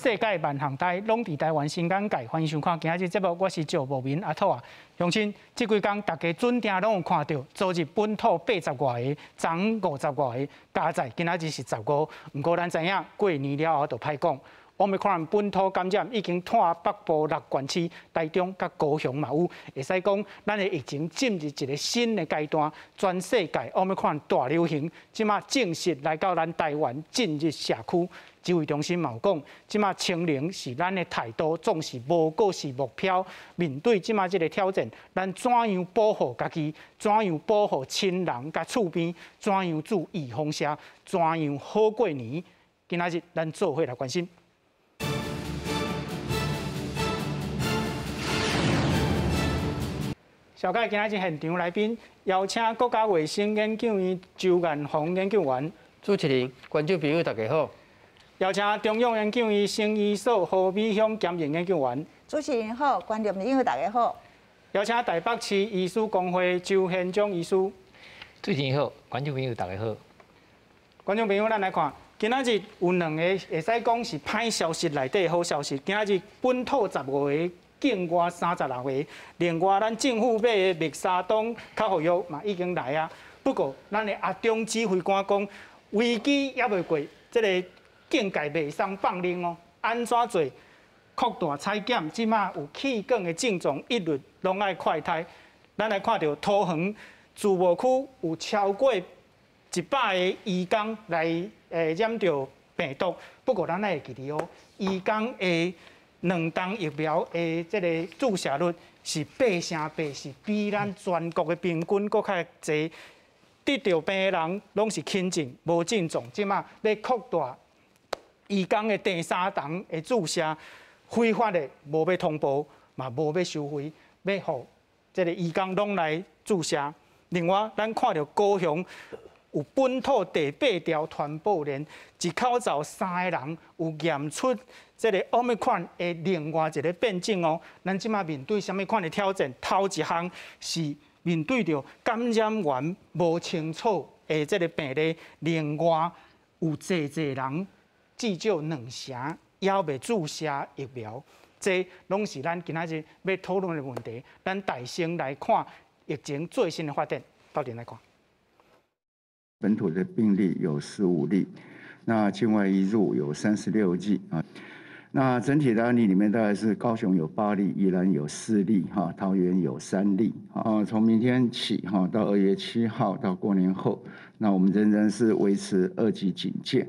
世界萬項代攏佇台灣新眼界，歡迎收看今仔日節目，我是趙博民阿兔啊。鄉親，這幾工大家準定攏有看著，昨日本土80外個，昨50外個，加載今仔日是十五。毋過咱知影過年了後就歹講。Omicron 本土感染已經拖北部六縣市，台中佮高雄嘛有，會使講咱的疫情進入一個新的階段。全世界 Omicron 大流行，這馬正式來到咱台灣進入社區。指揮中心嘛有講，這馬清零是咱的態度，總是無過是目標。面對這馬這個挑戰，咱怎樣保護家己？怎樣保護親人佮厝邊？怎樣注預防射？怎樣好過年？今仔日咱做伙來關心。小解今仔日現場來賓邀請國家衛生研究院周彥宏研究員。主持人、觀眾朋友大家好。邀請中央研究院生醫所何美鄉兼任研究員。主持人好，觀眾朋友大家好。邀請台北市醫師公會周憲章醫師。主持人好，觀眾朋友大家好。觀眾朋友，咱來看，今仔日有兩個會使講是歹消息內底好消息。今仔日本土15個，境外36個，另外咱政府買的默沙東口服藥嘛已經來啊。不過，咱的阿中指揮官講，危機猶未過，這個境界袂鬆放任哦。按怎做？擴大採檢，這馬有氣管的症狀，一律攏愛快篩。咱來看著桃園自貿區有超過100個移工來染著病毒。不過，咱愛會記得哦，移工的兩劑疫苗的這個注射率是8.8，是比咱全國的平均閣較濟。得著病的人攏是輕症、無症狀。這馬欲擴大移工的第三針的注射，非法的無欲通報，嘛無欲收費，欲予這個移工攏來注射。另外，咱看著高雄有本土第八條傳播鏈，一口罩三個人有驗出這個 Omicron 的另外一個變種哦。咱這馬面對啥物款的挑戰？頭一項是面對著感染源無清楚的這個病例，另外有濟濟人至少兩成猶未注射疫苗，這攏是咱今仔日欲討論的問題。咱大先來看疫情最新的發展，鬥陣來看。本土的病例有15例，那境外移入有36例啊。那整體的案例裡面，大概是高雄有8例，宜蘭有4例，哈，桃園有3例。啊，從明天起，哈，到2月7號到過年後，那我們仍然是維持2級警戒。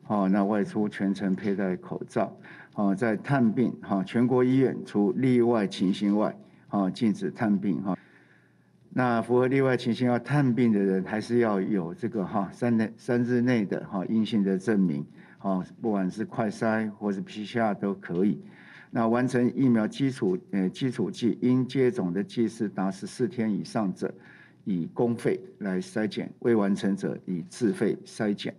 好，那外出全程佩戴口罩。好，在探病，哈，全國醫院除例外情形外，哈，禁止探病，哈。那符合例外情形要探病的人，還是要有這個哈3日內的哈陰性的證明，哈，不管是快篩或是 PCR 都可以。那完成疫苗基礎劑應接種的劑次達14天以上者，以公費來篩檢；未完成者以自費篩檢。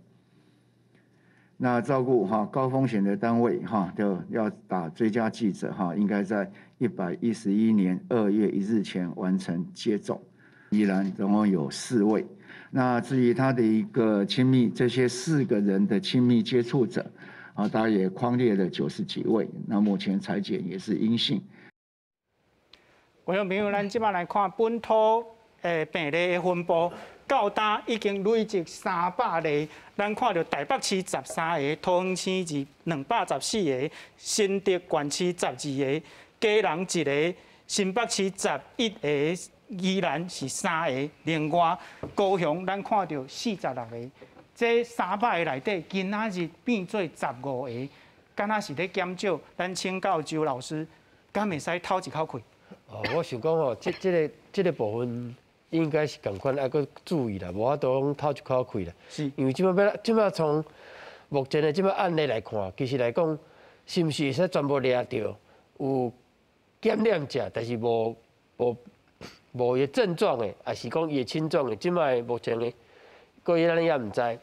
那照顧哈高風險的單位哈，就要打追加劑者哈，應該在111年2月1日前完成接種。宜蘭總共有4位。那至於他的一個親密，這些4個人的親密接觸者，啊，大概也匡列了90幾位。那目前採檢也是陰性。觀眾朋友，咱這擺來看本土病例的分布。到今已經累積300例，咱看著台北市13個，桃園市214個，新竹縣市12個，基隆1個，新北市11個，宜蘭是3個，另外高雄咱看著46個，這300個內底，今仔日變做15個，敢若是咧減少。咱請教周老師，敢會使透一口氣？哦，我想講吼，這個部分。應該是仝款，愛閣注意啦，無法度講透一口氣啦。是，因為這擺欲，這擺從目前的這擺案例來看，其實來講，是毋是會使全部掠著有感染者，但是無伊症狀的，抑是講伊的輕症的，這擺目前的，閣伊咱也毋知。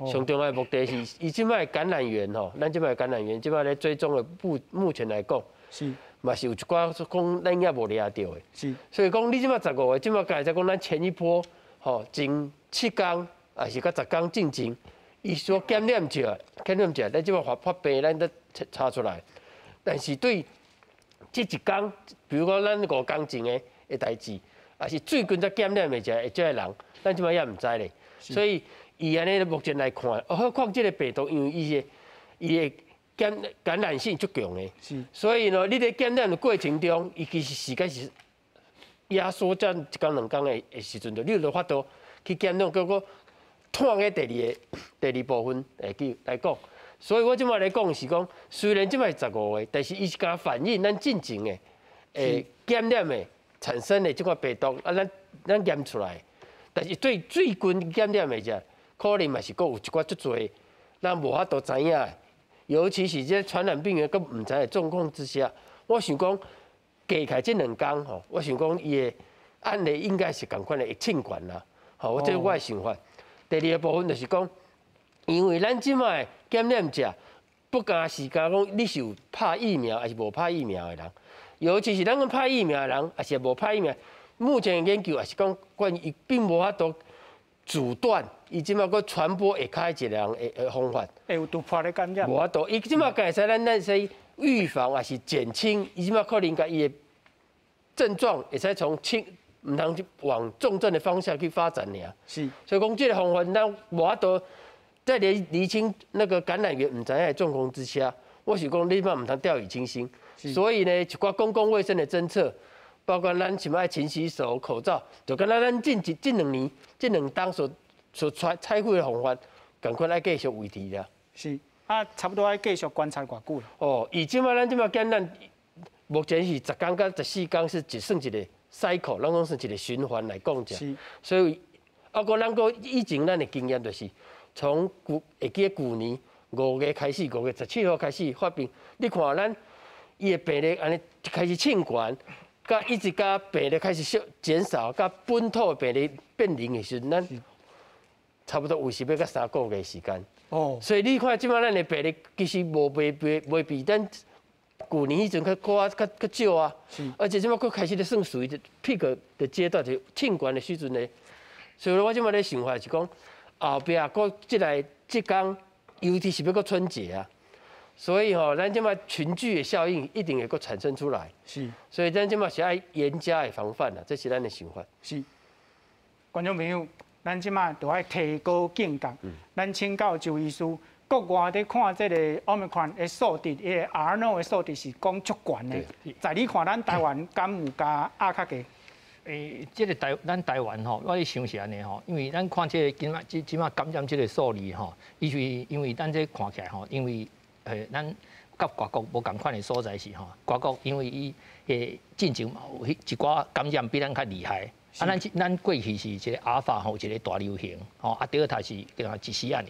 上重要的目的是，伊這擺感染源吼，咱這擺感染源，這擺咧追蹤的目前來講。是。嘛是有一寡講咱也無掠著的，是，所以講你這擺15個，這擺剛才講咱前一波吼前7天，抑是甲10天進前，伊所感染者，咱這擺發病，咱都查出來。但是對這一工，比如講咱5工前的代誌，抑是最近才檢驗的這个人，咱這擺也毋知咧。所以伊按呢目前來看，何況這个病毒，因為伊的感染性足強的，所以呢，你咧感染的過程中，伊其實時間是壓縮這一工兩工的時陣，就你有法度去檢驗，結果拖去第二部分來去來講。所以我這擺來講是講，雖然這擺是15個，但是伊是敢反映咱進前的檢驗的產生的這款病毒，啊，咱驗出來，但是對最近檢驗的這，可能嘛是閣有一寡足濟，咱無法度知影的。尤其是這傳染病源閣毋知的狀況之下，我想講過開這兩工吼，我想講伊的案例應該是仝款的會衝懸啦。吼，這是我的想法。第二个部分就是講，因為咱這擺檢驗者不敢是講你是有拍疫苗抑是無拍疫苗的人，尤其是咱講拍疫苗的人，抑是無拍疫苗，目前的研究也是講關於伊並無法度阻斷伊這擺閣傳播下跤一個人的方法。會有突破的感染。無法度，伊這擺會使咱使預防抑是減輕，伊這擺可能共伊的症狀會使從輕，毋通往重症的方向去發展爾。所以講這个方法咱無法度在釐清那個感染源毋知影的狀況之下，我是講你嘛毋通掉以輕心。所以呢，一寡公共衛生的政策，包括咱什麼愛勤洗手、口罩，就敢若咱近這兩年、這兩冬所採取的方法，仝款愛繼續維持啦。是，啊，差不多愛繼續觀察偌久？哦，以這擺咱這擺檢咱目前是10工到14工是一算一個 cycle，咱講算一個循環來講者。所以，啊，閣咱閣以前咱的經驗就是，從舊會記得舊年5月開始，5月17號開始發病，你看咱伊的病例按呢開始衝懸，佮一直佮病例開始小減少，佮本土的病例變零的時陣，咱差不多維持欲到3個月時間。所以你看這擺咱的病例其實無袂比咱舊年彼陣較較較較少啊。而且這擺閣開始咧算屬於 peak 的階段，就衝懸的時陣咧。所以我這擺咧想法是講，後壁閣這來這工，尤其是欲閣春節啊，所以吼，咱這擺群聚的效應一定會閣產生出來。所以咱這擺是愛嚴加的防範啦，這是咱的想法。是。觀眾朋友，咱這擺就愛提高警覺。咱請教周醫師，國外咧看這個 Omicron 的數值，伊个 R0 的數值是講足懸的。在你看，咱台灣敢有共壓較低？這个咱台灣吼，我咧想是按呢吼，因為咱看這个今仔這這擺感染這个數字吼，伊是因為咱這看起來吼，因為咱佮外國無仝款的所在是吼，外國因為伊進前嘛有彼一寡感染比咱較厲害，啊，咱過去是一个阿爾法吼，一个大流行，吼，啊，德爾塔是敢若一時仔爾，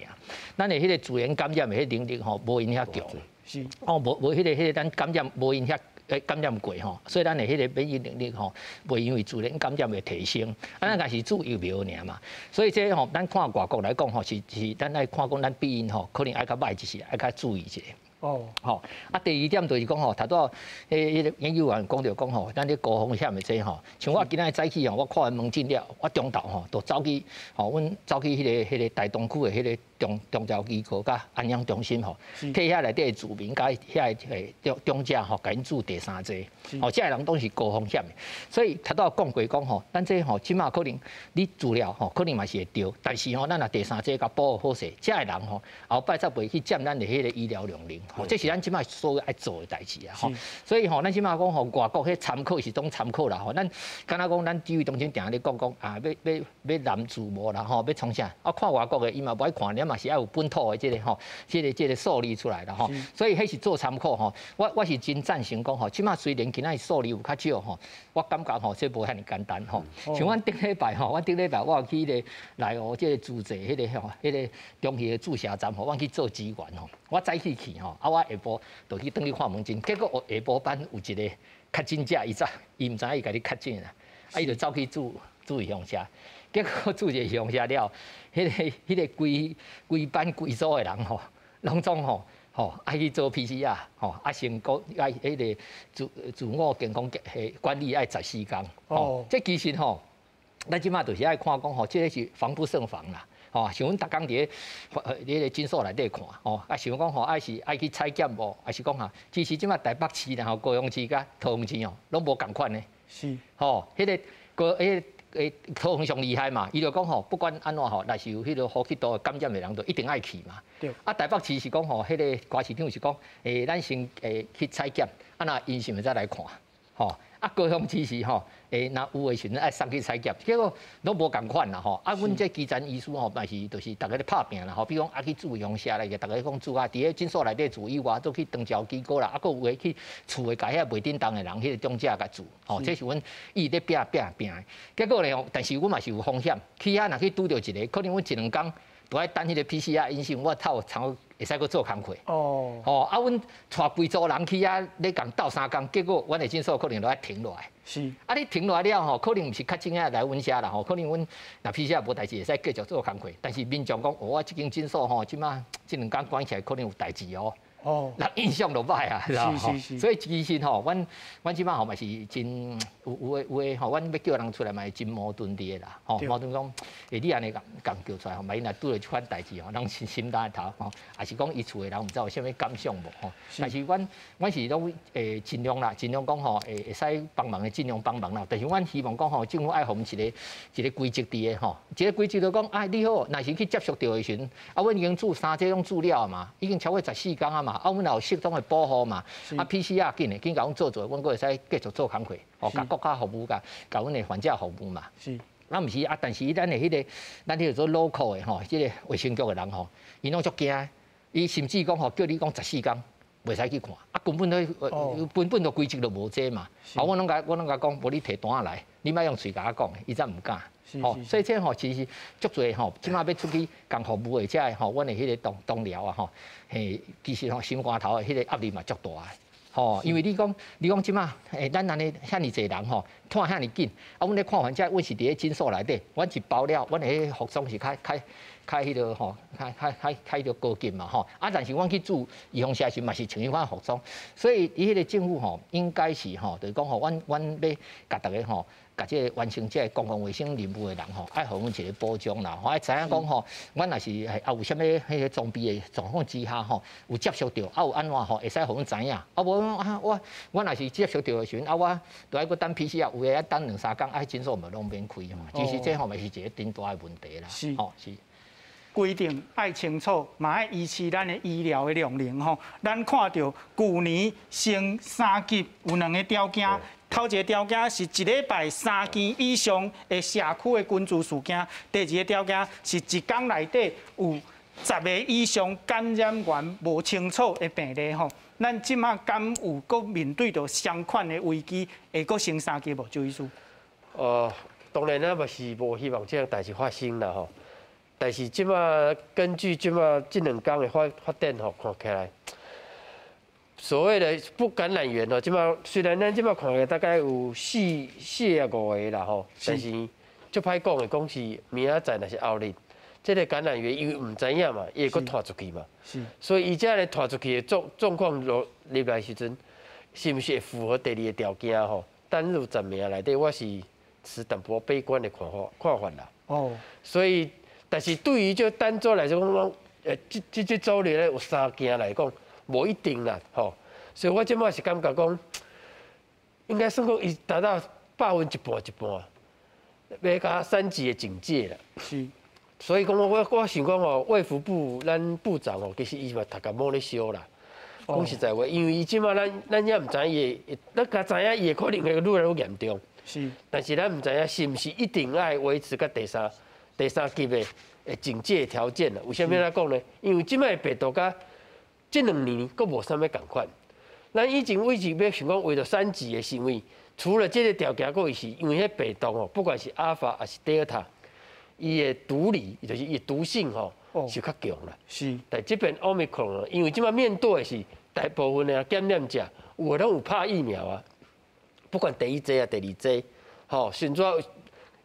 咱的彼个自然感染的彼能力吼，無𪜶遐強，哦，無彼个咱感染無𪜶遐感染過吼，所以咱的彼个免疫能力吼，袂因為自然感染會提升，啊，咱若是注疫苗爾嘛，所以這吼，咱看外國來講吼，是咱愛看講咱比𪜶吼，可能愛較䆀一些，愛較注意一下。吼，啊，第二點就是講吼，頭拄仔彼个研究員講著講吼，咱這高風險的這吼，像我今仔早起吼，我看完門診了，我中晝吼，就走去吼，阮走去彼个大東區的彼个長照機構佮安養中心吼，替遐內底的住民佮遐个長者吼，共𪜶注第三劑，吼，這个人攏是高風險的，所以頭拄仔講過講吼，咱這吼這擺可能你注了吼，可能嘛是會著，但是吼，咱若第三劑共保護好勢，這个人吼後擺才袂去佔咱的彼个醫療量能，吼，這是咱這擺所有愛做的代誌啊，吼，所以吼，咱這擺講吼，外國彼參考是當參考啦，吼，咱敢若講咱指揮中心定定咧講講啊，欲攔住無啦，吼，欲創啥？啊，看外國的伊嘛無愛看，你嘛是愛有本土的這个吼，這個數字出來啦，吼，所以彼是做參考吼。我是真贊成講吼，這擺雖然今仔數字有較少吼，我感覺吼這無遐爾簡單吼。像阮頂禮拜吼，阮頂禮拜我有去彼个內湖這个注射彼个吼，彼个中興的注射站吼，我去做支援吼。我早起去吼，啊我下晡就去轉去看門診，結果下晡班有一个確診者，伊早伊毋知影伊家己確診啦，啊伊就走去注預防射，結果注一個預防射了，彼个規班規組的人吼，攏總吼愛去做 PCR，吼啊先講愛彼个自我健康管理愛14工，吼，這其實吼，咱這擺就是愛看講吼，這个是防不勝防啦。吼，像阮逐工佇咧診所內底看，吼，啊想講吼，愛是愛去採檢無，還是講哈，其實這馬台北市然後高雄市佮桃園市哦，攏無仝款的。吼，彼個高彼個桃園上厲害嘛，伊就講吼，不管按怎吼，若是有彼個呼吸道感染的人，就一定愛去嘛。啊，台北市是講吼，彼個柯市長是講，咱先去採檢，啊若陰性的再來看，吼。啊，高雄市是吼，若有的時陣愛送去採檢，結果攏無仝款啦吼。啊，阮這基層醫師吼，嘛是就是逐家咧拍拚啦吼。比如講啊，去注預防射來個，逐家講注啊，佇咧診所內底注以外，都去長照機構啦，啊，閣有的去厝的共遐袂振動的人，彼個長者共注，吼，這是阮一直咧拚拚拚的。結果咧，但是阮嘛是有風險，去遐若去拄著一個，可能阮一兩工都愛等彼個 PCR 陰性，我才有通會使閣做工課。吼，啊，阮帶規組人去遐咧共鬥三工，結果阮的診所可能都愛停落來。啊，你停落來了吼，可能毋是確診的來阮遮啦吼，可能阮若 PCR 無代誌，會使繼續做工課。但是民眾講，哦，我這間診所吼，這馬這兩工關起來，可能有代誌哦。人印象就歹啊，是所以其實吼，阮這馬吼嘛是真有有的吼，阮欲叫人出來嘛是真矛盾佇的啦，吼，矛盾講，你按呢共共叫出來吼，萬一若拄著這款代誌吼，人心擔頭吼，抑是講伊厝的人毋知有啥物感想無吼？但是阮是攏盡量啦，盡量講吼，會使幫忙的盡量幫忙啦。但是阮希望講吼，政府愛予阮一個一個規則佇的吼，一個規則就講，啊你好，若是去接觸著的時陣，啊阮已經注三劑攏注了嘛，已經超過14工啊嘛。啊，阮也有適當的保護嘛。啊，PCR 緊的，緊共阮做做，阮閣會使繼續做工課，哦，共國家服務，共共阮的患者服務嘛。啊，毋是啊，但是咱的彼個，咱彼個做 local 的吼，這個衛生局的人吼，伊攏足驚，伊甚至講吼，叫你講十四工袂使去看，啊，根本都根本都規則都無這嘛。啊，我攏共講，無你提單來，你莫用喙共我講，伊才毋敢。吼，所以這吼其實足濟吼，這馬欲出去共服務的這吼，阮的彼個同僚啊吼，嘿，其實吼心肝頭的彼個壓力嘛足大的。吼，因為你講這馬，咱按呢遐爾濟人吼，湠遐爾緊，啊，阮咧看患者，阮是佇咧診所內底，阮一包了，阮的彼個服裝是較較較彼個吼，較較較較彼個高級嘛吼，啊，但是阮去注預防射時嘛是穿彼款服裝，所以伊彼個政府吼，應該是吼，就是講吼，阮欲共逐家吼。共這個完成這個公共衛生任務的人吼，愛予阮一個保障啦，吼，愛知影講吼，阮若是啊有啥物彼個裝備的狀況之下吼，有接觸著，啊有按怎吼，會使予阮知影。啊無啊我若是接觸著的時陣，啊我都愛閣等 PCR，有的愛等兩三工，啊診所嘛攏免開嘛。其實這吼嘛是一個真大的問題啦。吼是。規定愛清楚，嘛愛維持咱的醫療的量能吼。咱看著舊年升三級有兩个條件，頭一個條件是一禮拜三件以上的社區的群聚事件，第二個條件是一工內底有10個以上感染源無清楚的病例吼。咱這馬敢有閣面對著相款的危機，會閣升三級無？周醫師？當然咱嘛是無希望這樣代誌發生啦吼。但是這馬根據這馬這兩工的發展吼，看起來，所謂的不感染源哦，這馬雖然咱這馬看起來大概有45個啦吼，但是足歹講的，講是明仔載抑是後日，這個感染源因為毋知影嘛，伊會閣傳出去嘛，所以伊這個傳出去的狀況落入來時陣，是毋是會符合第二個條件吼？單入10名內底，我是持淡薄悲觀的看法啦。所以。但是對於這單周來講，這周裡咧有三件來講，無一定啦，吼。所以我這馬是感覺講，應該算講伊達到1/2一半，欲共三級的警戒啦。所以講我想講吼，衛福部咱部長吼，其實伊嘛頭殼摸咧燒啦。講實在話，因為伊這馬咱也毋知伊會，咱共知影伊會可能會愈來愈嚴重。但是咱毋知影是毋是一定愛維持到第三級的警戒條件啦。為啥物按呢講呢？因為這擺的病毒佮這兩年閣無啥物仝款。咱以前為是欲想講為著三級的，是因為除了這個條件，閣是因為彼病毒吼，不管是阿爾法抑是德爾塔，伊的毒理就是伊的毒性吼是較強啦。但這邊奧密克戎，因為這擺面對的是大部分的感染者，有的攏有拍疫苗啊，不管第一劑啊、第二劑，吼，甚至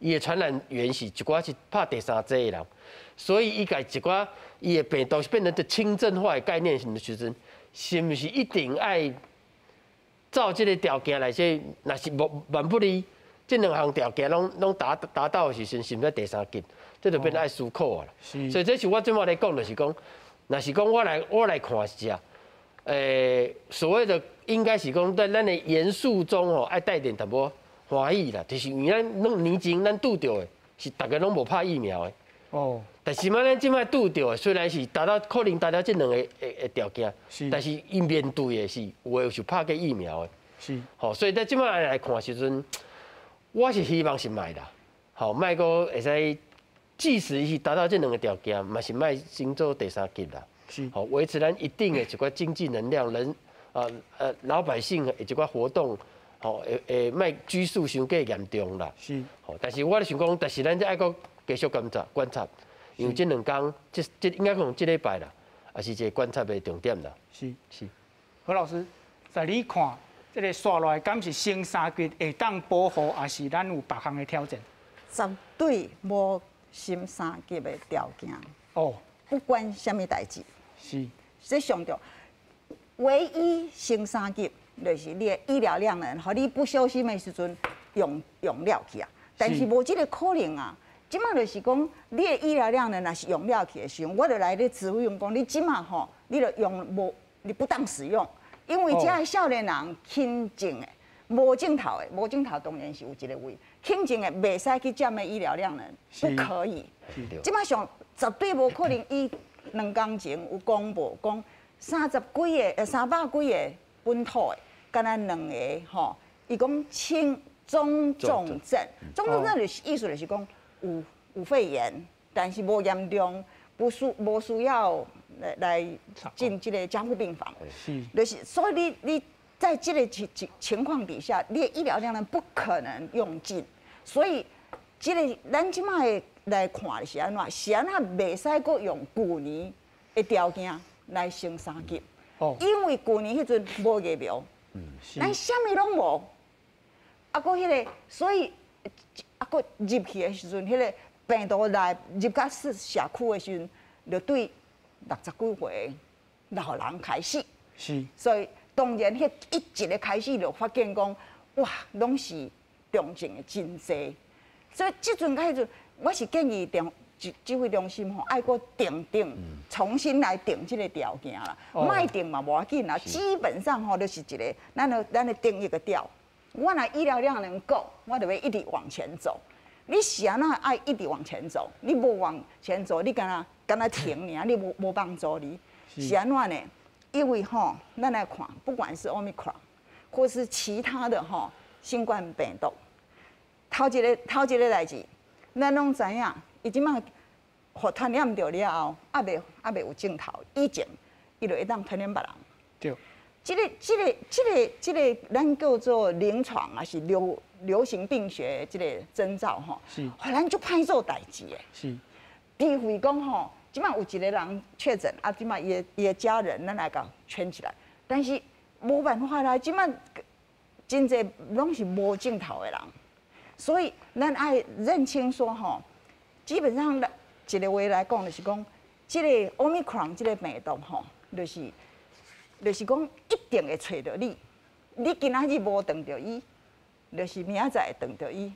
伊的傳染源是一寡是拍第三劑的人，所以伊共一寡伊的病毒是變成輕症化的概念的時陣，是毋是一定愛照這個條件來說，若是無萬不利，這兩項條件攏達到的時陣，是毋是第三級？這就變愛思考啊啦。所以這是我這擺咧講，就是講，若是講我來看是這，所謂的應該是講在咱的嚴肅中吼，愛帶點淡薄歡喜啦，就是因為咱兩年前咱拄著的是逐家攏無拍疫苗的。但是嘛，咱這擺拄著的雖然是達到可能達到這兩个的條件，但是伊面對的是有的是拍過疫苗的。吼，所以在這擺來看時陣，我是希望是莫啦，吼，莫閣會使，即使是達到這兩个條件，嘛是莫先做第三級啦。吼，維持咱一定的一寡經濟能量，人啊老百姓的一寡活動，吼，會莫拘束傷過嚴重啦。吼，但是我咧想講，但是咱這愛閣繼續觀察觀察，因為這兩工，這應該講這禮拜啦，也是一個觀察的重點啦。何老師，在你看，這個紲落來敢是升三級會當保護，還是咱有別項的挑戰？絕對無升三級的條件。不管啥物代誌。這上重，唯一升三級，就是你的醫療量能，予你不小心的時陣用了去啊。但是無這個可能啊。這馬就是講，你的醫療量能若是用了去的時陣，我就來咧指揮用講，你這馬吼，你就用無，你不當使用，因為這个少年人輕症的、無症頭的，無症頭當然是有一个位，輕症的袂使去佔的醫療量能，不可以。這馬上絕對無可能，伊兩工前有公布講30幾个、300幾个本土的，敢若兩个吼，伊講輕中重症，中重症就是意思就是講有肺炎，但是無嚴重，無需要來進這個加護病房。就是所以你在這個情況底下，你的醫療量能不可能用盡，所以這個咱這馬的來看是按怎？是按怎袂使閣用舊年的條件來升三級？因為舊年彼陣無疫苗，咱啥物攏無，啊，閣彼個，所以啊，閣入去的時陣，彼個病毒來入到社區的時陣，就對60幾歲老人開始。所以當然，彼一個開始就發現講，哇，攏是重症的真濟。所以這陣開始，我是建議中指揮中心吼，愛閣定，重新來定這個條件啦。莫定嘛無要緊啦，基本上吼就是一個，咱就定一個調。我若醫療量能夠，我就欲一直往前走。你是按怎愛一直往前走？你無往前走，你敢若停爾，你無幫助你。是按怎呢？因為吼，咱來看，不管是 Omicron，或是其他的吼新冠病毒，頭一個代誌，咱攏知影，伊這馬予傳染著了後，猶未有症頭，以前伊就會當傳染別人。這個，咱叫做臨床還是流行病學這個徵兆吼，予咱足歹做代誌的。除非講吼，這馬有一個人確診，啊，這馬伊的家人，咱來共圈起來，但是無辦法啦，這馬真濟攏是無症頭的人，所以咱愛認清說吼，基本上一個話來講，就是講，這個 Omicron 這個病毒吼，就是講一定會揣著你，你今仔日無撞著伊，就是明仔載會撞著伊，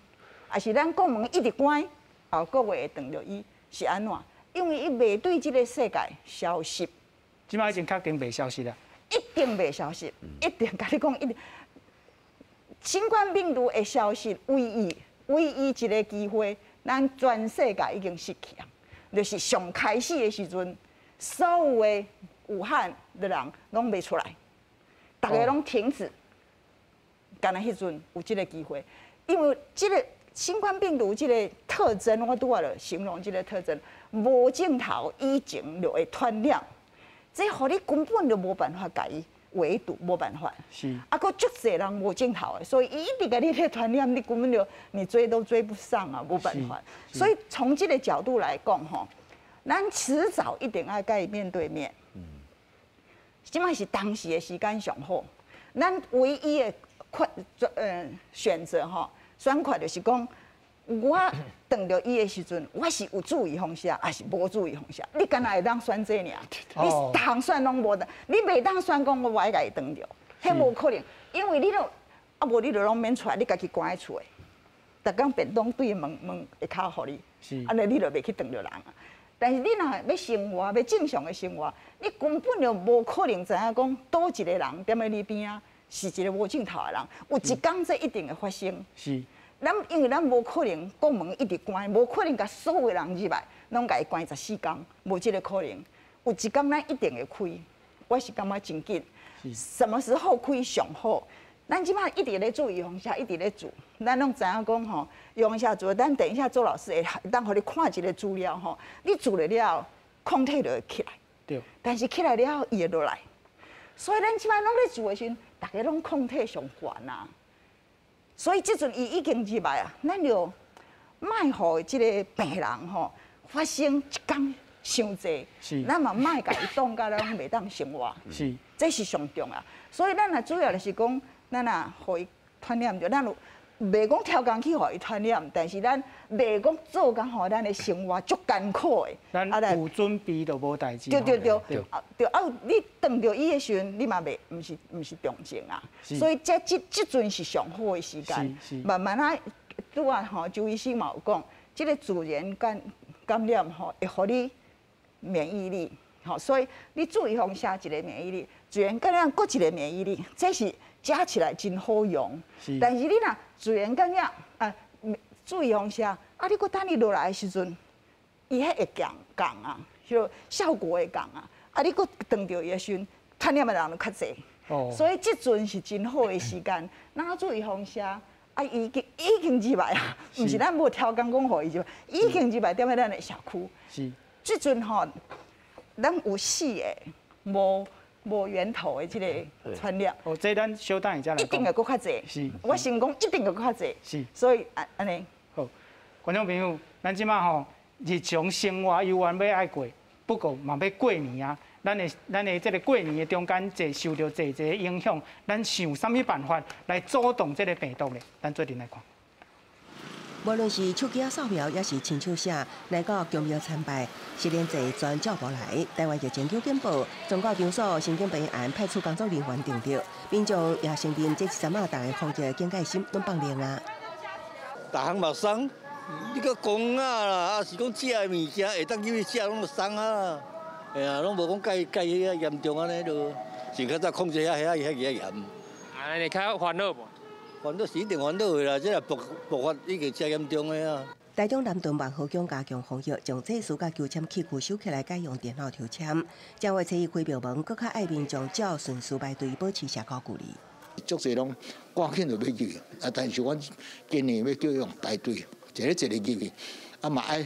抑是咱國門一直關，後個月會撞著伊，是按怎？因為伊袂對這個世界消失。這馬已經確定袂消失啦。一定袂消失，一定共你講一定。新冠病毒會消失，唯一一個機會，咱全世界已經失去啊！就是上開始的時陣，所有的武漢的人攏袂出來，逐家攏停止。干焦彼陣有這個機會，因為這個新冠病毒這個特徵，我拄仔就形容這個特徵，無症頭以前就會傳染，這予你根本就無辦法共伊圍堵，無辦法。啊，閣足濟人無症頭的，所以伊一直共你咧傳染，你根本就你追都追不上啊，無辦法。所以從這個角度來講，吼，咱遲早一定愛共伊面對面。這馬是當時的時間上好，咱唯一的選擇吼，選擇就是講，我撞著伊的時陣，我是有注意風險，抑是無注意風險？你敢若會當選這爾？你逐項選攏無得，你袂當選講我無愛共伊撞著，彼無可能，因為你都啊無你就攏免出來，你家己關佇厝的。逐工便当对门门下跤予你，按呢你就袂去撞著人啊。但是你若欲生活，欲正常的生活，你根本就無可能知影講佗一個人踮咧你邊仔是一個無症頭的人，有一工這一定會發生。咱因為咱無可能國門一直關，無可能共所有人入來，攏共伊關14工，無這個可能。有一工咱一定會開，我是感覺真緊。什麼時候開上好？咱這擺一直咧注預防射，一直咧注，咱攏知影講吼，預防射注。咱等一下周老師會當予你看一個資料吼，你注了了後，抗體就會起來。但是起來了後，伊會落來。所以咱這擺攏咧注的時陣，逐家攏抗體上懸啊。所以這陣伊已經入來啊，咱就莫予這个病人吼發生一工傷濟，咱嘛莫共伊擋甲咱袂當生活。這是上重要。所以咱若主要就是講，咱若予伊傳染著，咱有袂講超工去予伊傳染，但是咱袂講做工予咱的生活足艱苦的。咱有準備就無代誌。對對對，啊對啊，你撞著伊的時陣，你嘛袂，毋是重症啊。所以這這這陣是上好的時間。慢慢啊，拄仔吼，周醫師嘛有講，這个自然感染吼，會予你免疫力，吼，所以你注預防射一个免疫力，自然感染閣一个免疫力，這是加起來真好用。但是你若自然感染啊，注預防射，啊，你閣等伊落來的時陣，伊彼會降降啊，就效果會降啊，啊，你閣撞著伊的時陣，傳染的人就較濟。所以這陣是真好的時間，咱注預防射，啊，已經已經入來啊，毋是咱無超工講予伊入來，已經入來踮咧咱的社區。這陣吼，咱有四个無源頭的這个傳染。哦，這咱小等下再來。一定會閣較濟。我先講一定會閣較濟。所以按按呢。好，觀眾朋友，咱這擺吼日常生活猶原欲愛過，不過嘛欲過年啊。咱的這个過年的中間，這受著濟濟影響，咱想啥物辦法來阻擋這个病毒呢？咱做陣來看。無論是手機仔掃描，抑是親手寫，來到宮廟參拜，實聯制全照無來。台灣疫情九警報，宗教場所神經病院派出工作人員盯著，民眾也承認這一陣仔，逐家防疫警戒心攏放冷啊。逐項嘛鬆，你閣講啊啦，啊是講食的物件會當入去食，攏鬆啊。哎呀，攏無講介介遐嚴重按呢囉，像較早控制遐遐遐遐嚴。啊，你較煩惱無？煩惱是一定煩惱的啦，這個爆發已經真嚴重的啊。台中南屯萬和鄉加強防疫，將祭司佮求籤器具收起來，改用電腦抽籤。正月初一開廟門，閣較愛民眾照順序排隊，保持社交距離。足濟攏趕緊就欲入去，啊，但是阮今年欲叫用排隊，一个一个入去，啊嘛愛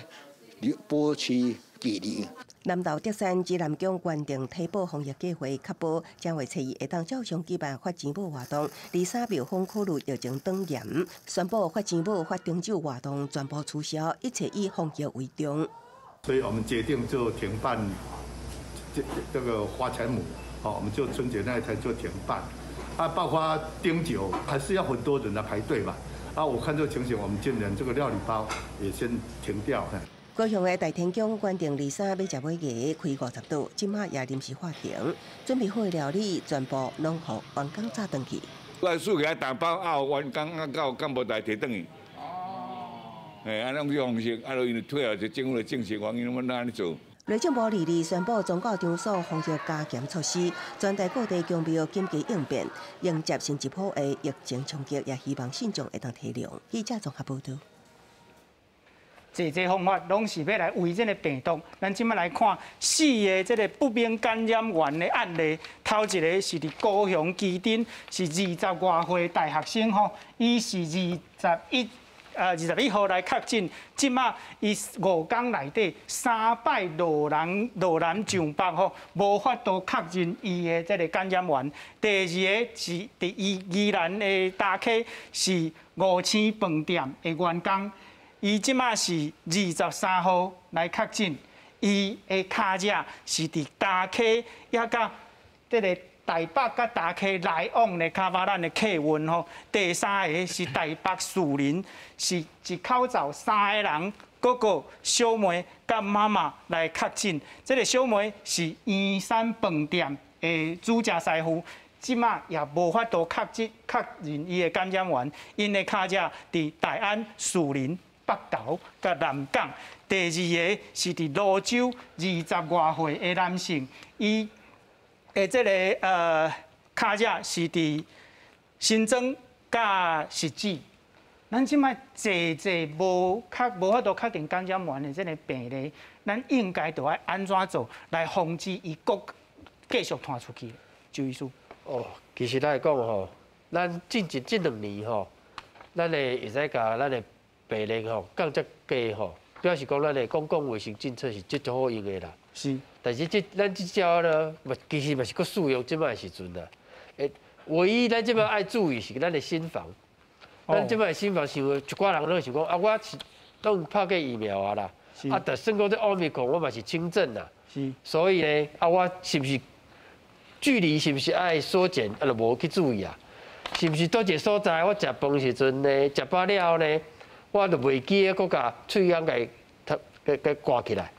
保持距離。南投竹山指南宮原定提報防疫計劃，確保正月初一會當照常舉辦發錢母活動。二三廟方考慮疫情轉嚴，宣布發錢母發燈酒活動全部取消，一切以防疫為重。所以我們決定就停辦這個發財母，好，我們就春節那一天就停辦。啊，包括燈酒，還是要很多人來排隊嘛。啊，我看這個情形，我們今年這個料理包也先停掉。高雄的大天宮原定二三欲食尾牙，開50桌，這馬也臨時喊停，準備好的料理全部攏予員工炸轉去。我暑假打包啊，員工啊到幹部台提轉去。哦。嘿，按呢種方式，啊，因為退後是政府的政策原因，阮按呢做。內政部二二宣布宗教場所防疫加嚴措施，全台各地宮廟緊急應變，迎接新一波的疫情衝擊，也希望信眾會當體諒。記者綜合報導。濟濟方法攏是欲來圍這个病毒。咱這馬來看四个這个不明感染源的案例。頭一个是佇高雄旗津，是二十外歲大學生吼，伊是21號來確診，這馬伊5工內底三擺落人落南上北吼，無法度確認伊的這个感染源。第二个是佇宜蘭的大溪，是五星飯店的員工。伊這馬是23號來確診，伊的跤跡是佇大溪，抑佮這个台北佮大溪來往的卡巴咱的客運吼。第三个是台北士林，是一口罩三个人，閣個小妹佮媽媽來確診。這个小妹是圓山飯店的主食師傅，這馬也無法度確診確認伊的感染源，𪜶的跤跡佇大安、士林、北投佮南港。第二个是佇蘆洲20外歲的男性，伊的這个跤跡是佇新莊佮汐止。咱這擺濟濟無法度確定感染源的這个病例，咱應該著愛按怎做來防止伊閣繼續傳出去？周醫師。哦，其實來講吼，咱進前這2年吼，咱的會使共咱的病例吼降遮低吼，表示講咱的公共衛生政策是足好用的啦。但是這咱這招呢，嘛其實嘛是閣使用這擺的時陣啦。唯一咱這擺愛注意是咱的心防。咱這擺心防想，一寡人攏想講啊，我是攏拍過疫苗啊啦，啊，就算講這奧密克戎我嘛是輕症啦。所以呢，啊，我是毋是距離是毋是愛縮減，啊，就無去注意啊？是毋是佗一个所在，我食飯時陣呢，食飽了後呢，我就袂記得閣共喙罨共掛起來。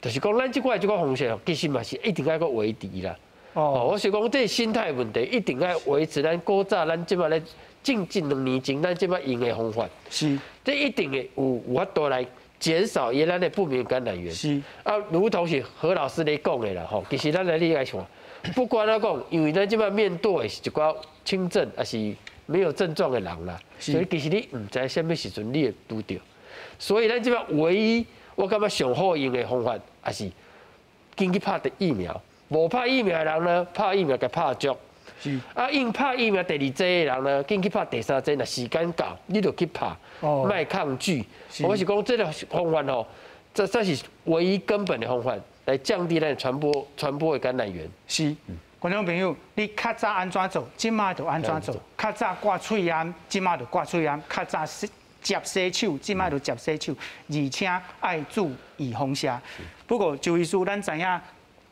就是講，咱這款這個方式，其實嘛是一定愛閣維持啦。哦，我是講這心態問題，一定愛維持咱古早咱這擺咧近近2年前咱這擺用的方法。這一定會有法度來減少伊咱的不明感染源。啊，如同是何老師咧講的啦，吼，其實咱來你來想，不管怎講，因為咱這擺面對的是一寡輕症，抑是沒有症狀的人啦，所以其實你毋知啥物時陣你會拄著。所以咱這擺唯一我感覺上好用的方法，也是緊去拍疫苗。無拍疫苗的人呢，拍疫苗共拍足。啊，已經拍疫苗第二劑的人呢，緊去拍第三劑。若時間到，你就去拍，莫抗拒。我是講這个方法吼，這是唯一根本的方法，來降低咱傳播的感染源。是，觀眾朋友，你較早按怎做，這馬就按怎做。較早掛喙罨，這馬就掛喙罨。較早接洗手，這馬就接洗手，而且愛注預防射。不過周醫師，咱知影。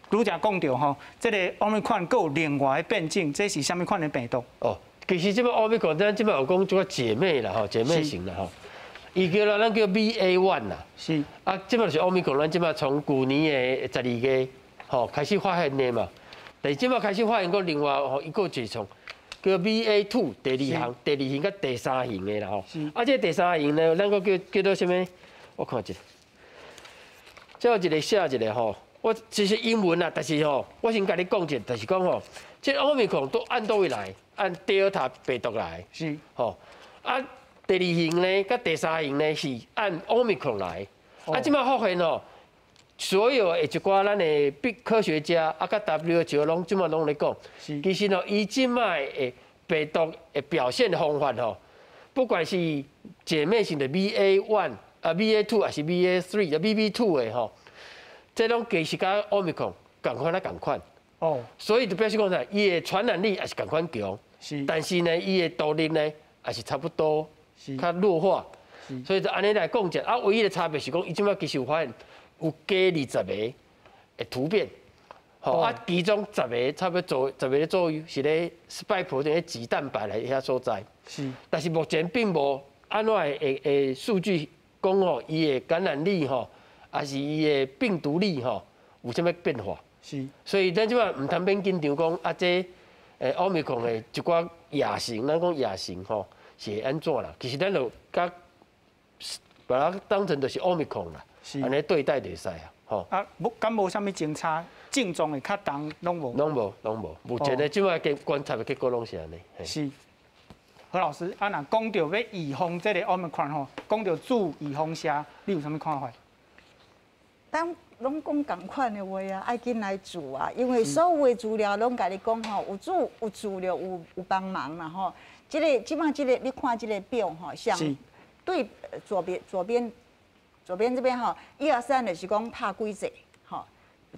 拄才講著吼，這个奧密克戎閣有另外的變種，這是啥物款的病毒？哦，其實這擺奧密克戎，咱這擺有講這個姐妹啦，吼，姐妹型啦，吼，伊叫啦，咱叫 BA.1 啦。啊，這擺是奧密克戎，咱這擺從舊年的12月，吼開始發現的嘛。但是這擺開始發現閣另外吼一個一種叫 BA.2 第二型、第二型佮第三型的啦，吼。啊，這第三型呢，咱閣叫做啥物？我看一下，這有一个寫一个吼。我這是英文啦，但是吼，我先共你講一下，就是講吼，這奧密克戎都按佗位來？按德爾塔病毒來。吼，啊，第二型呢，佮第三型呢是按奧密克戎來。啊，這擺發現吼，所有的一寡咱的科學家啊，佮 WHO 攏這擺攏咧講，其實吼，伊這擺的病毒的表現的方法吼，不管是姐妹型的 BA.1 啊，BA.2 還是 BA.3 啊，BB.2 的吼。這攏其實佮奧密克戎仝款啊仝款，所以就表示講啥，伊的傳染力也是仝款強，但是呢，伊的毒力呢也是差不多，較弱化，所以就按呢來講者，啊，唯一的差別是講，伊這擺其實有發現有加20個的突變，吼，啊，其中十個差不多十個左右是咧 spike protein 咧棘蛋白來遐所在，但是目前並無按怎的數據講吼，伊的感染力吼。抑是伊的病毒力吼有啥物變化？所以咱這擺毋通免緊張講啊，這奧密克戎的一寡亞型，咱講亞型吼是會按怎啦？其實咱就共把它當成就是奧密克戎啦，按呢對待就會使啊，吼。啊，無敢無啥物偵查症狀會較重，攏無。攏無，攏無。目前的這擺觀察的結果攏是按呢。是。何老師，啊，若講著欲預防這个奧密克戎吼，講著注預防射，你有啥物看法？咱攏講仝款的話啊，愛緊來注啊，因為所有的資料攏共你講吼，有注有注了有幫忙啦吼。這个這擺這个，你看這个表吼，像對左邊這邊吼，一二三就是講拍幾劑吼，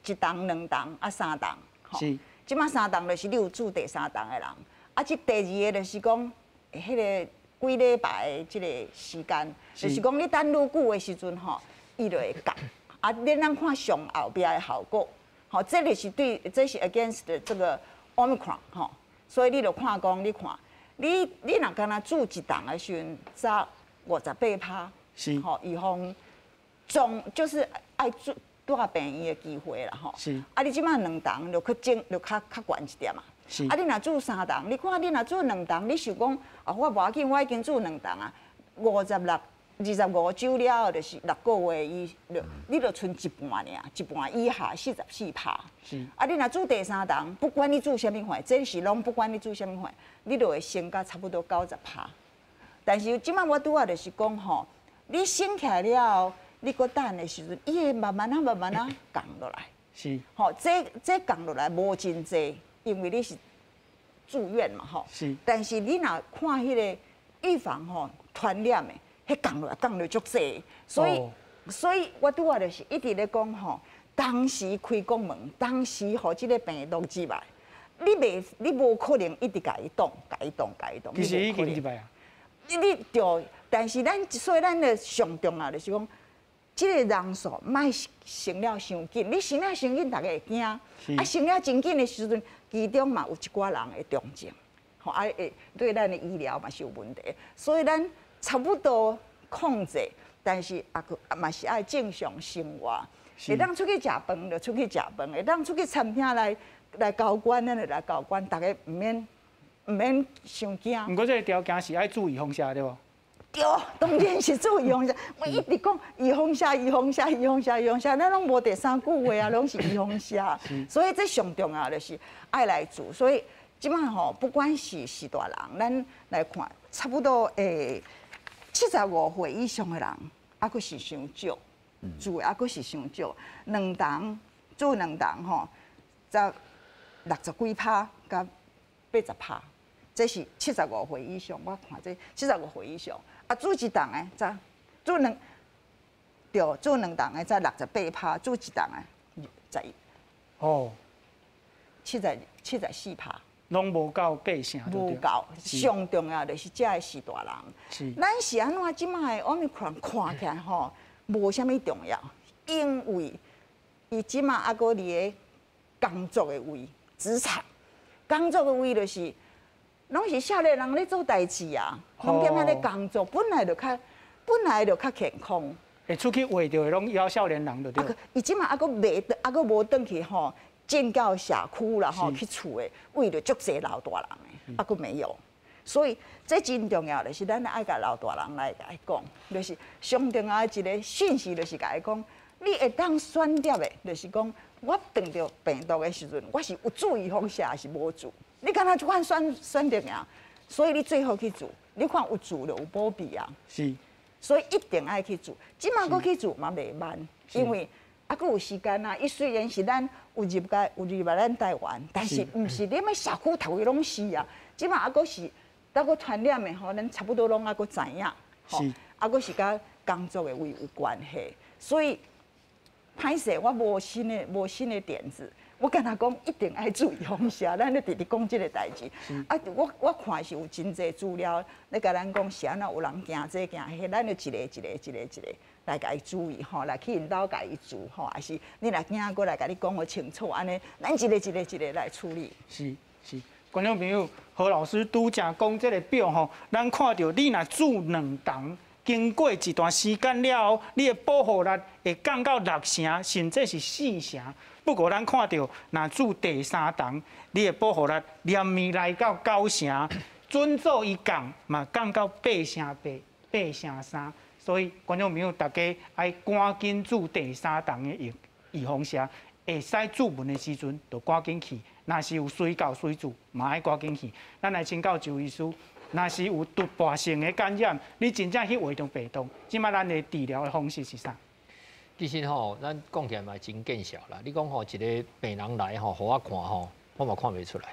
一筒、兩筒啊三筒吼。這擺三筒就是你有注第三筒的人，啊，這第二个就是講彼个幾禮拜的這个時間，就是講你等愈久的時陣吼，伊就會降。啊，你咱看上後壁的效果，吼，這个是對，這是 against 這个 Omicron 吼，所以你就看講，你看，你若干焦注一筒的時陣，才58%，吼，預防中就是愛注蹛病院的機會啦，吼。啊，你這擺兩筒就較精，就較懸一點嘛。啊，你若注三筒，你看你若注两筒，你想讲啊，我無要緊，我已經注兩筒啊，56、25週了後，就是6個月，伊就你就賰一半爾，一半以下44%。啊，你若注第三筒，不管你注啥物款，這是攏不管你注啥物款，你就會升到差不多90%。但是這擺我拄仔就是講吼，你升起來了後，你閣等的時陣，伊會慢慢仔、慢慢仔降落來。吼，這降落來無真濟，因為你是住院嘛，吼。但是你若看彼個預防吼傳染的，彼降落來降落足濟，所以，所以我拄仔就是一直咧講吼，當時開國門，當時予這個病毒入來，你袂，你無可能一直共伊擋、共伊擋、共伊擋。其實已經入來啊。你對，但是咱所以咱的上重要就是講，這個人數莫升了傷緊，你升了傷緊，大家會驚。啊，升了真緊的時陣，其中嘛有一寡人會重症，吼啊會對咱的醫療嘛是有問題，所以咱差不多控制，但是啊，嘛是愛正常生活，會當出去食飯就出去食飯，會當出去餐廳來交關，咱就來交關，大家毋免傷驚。毋過這個條件是愛注預防射對無？對，當然是注預防射。我一直講預防射、預防射、預防射、預防射，咱攏無第三句話啊，攏是預防射。所以這上重要就是愛來注。所以這擺吼，不管是大人，咱來看，差不多75歲以上的人，猶閣是傷少，注的猶閣是傷少。兩筒注兩筒吼，才60幾趴佮80%，這是七十五歲以上，我看這七十五歲以上。啊，注一筒的才注兩，對，注兩筒的才68%，注一筒的十，哦，74%。攏無夠八成，無夠，上重要就是這个是大人。咱是按怎這擺的 Omicron 看起來吼，無啥物重要，因為伊這擺猶閣佇个工作的位，職場工作的位就是，攏是少年人咧做代誌啊，攏踮遐咧工作，本來就較健康。會出去畫著的攏猶少年人就對。伊這擺猶閣袂，猶閣無轉去吼。進到社區啦吼，去厝的位著足濟老大人的，猶閣沒有，所以這真重要，就是咱愛共老大人來共伊講，就是上重要的一個訊息，就是共伊講，你會當選擇的，就是講我碰著病毒的時陣，我是有注預防射，抑是無注？你敢若這款選擇啊？所以你最好去注，你看有注就有保庇啊。所以一定愛去注，這擺閣去注嘛袂慢，因為猶閣有時間啊。伊雖然是咱有入來咱台灣，但是毋是你欲社區頭位攏是啊。這擺猶閣是，猶閣傳染的吼，咱差不多攏猶閣知影，吼，猶閣是佮工作的位有關係，所以歹勢，我無新的點子，我敢若講一定愛注預防射，咱咧直直講這個代誌。啊，我看是有真濟資料咧共咱講是按怎有人驚這驚彼，咱就一個一個一個一個來共伊注意吼，來去𪜶兜共伊注吼，還是你若驚過來共你講予清楚，按呢，咱一個一個一個來處理。是是，觀眾朋友，何老師拄才講這個表吼，咱看著你若注兩筒，經過一段時間了後，你的保護力會降到6成，甚至是4成。不過咱看著，若注第三筒，你的保護力連綿來到9成，準做伊降嘛降到8成8、8成3。所以觀眾朋友，大家愛趕緊注第三筒的預防射，會使注門的時陣就趕緊去。若是有隨到隨注，嘛愛趕緊去。咱來請教周醫師，若是有突破性的感染，你真正去畫著病毒，這擺咱的治療的方式是啥？其實吼，咱講起來嘛真見笑啦。你講吼，一個病人來吼，予我看吼，我嘛看袂出來。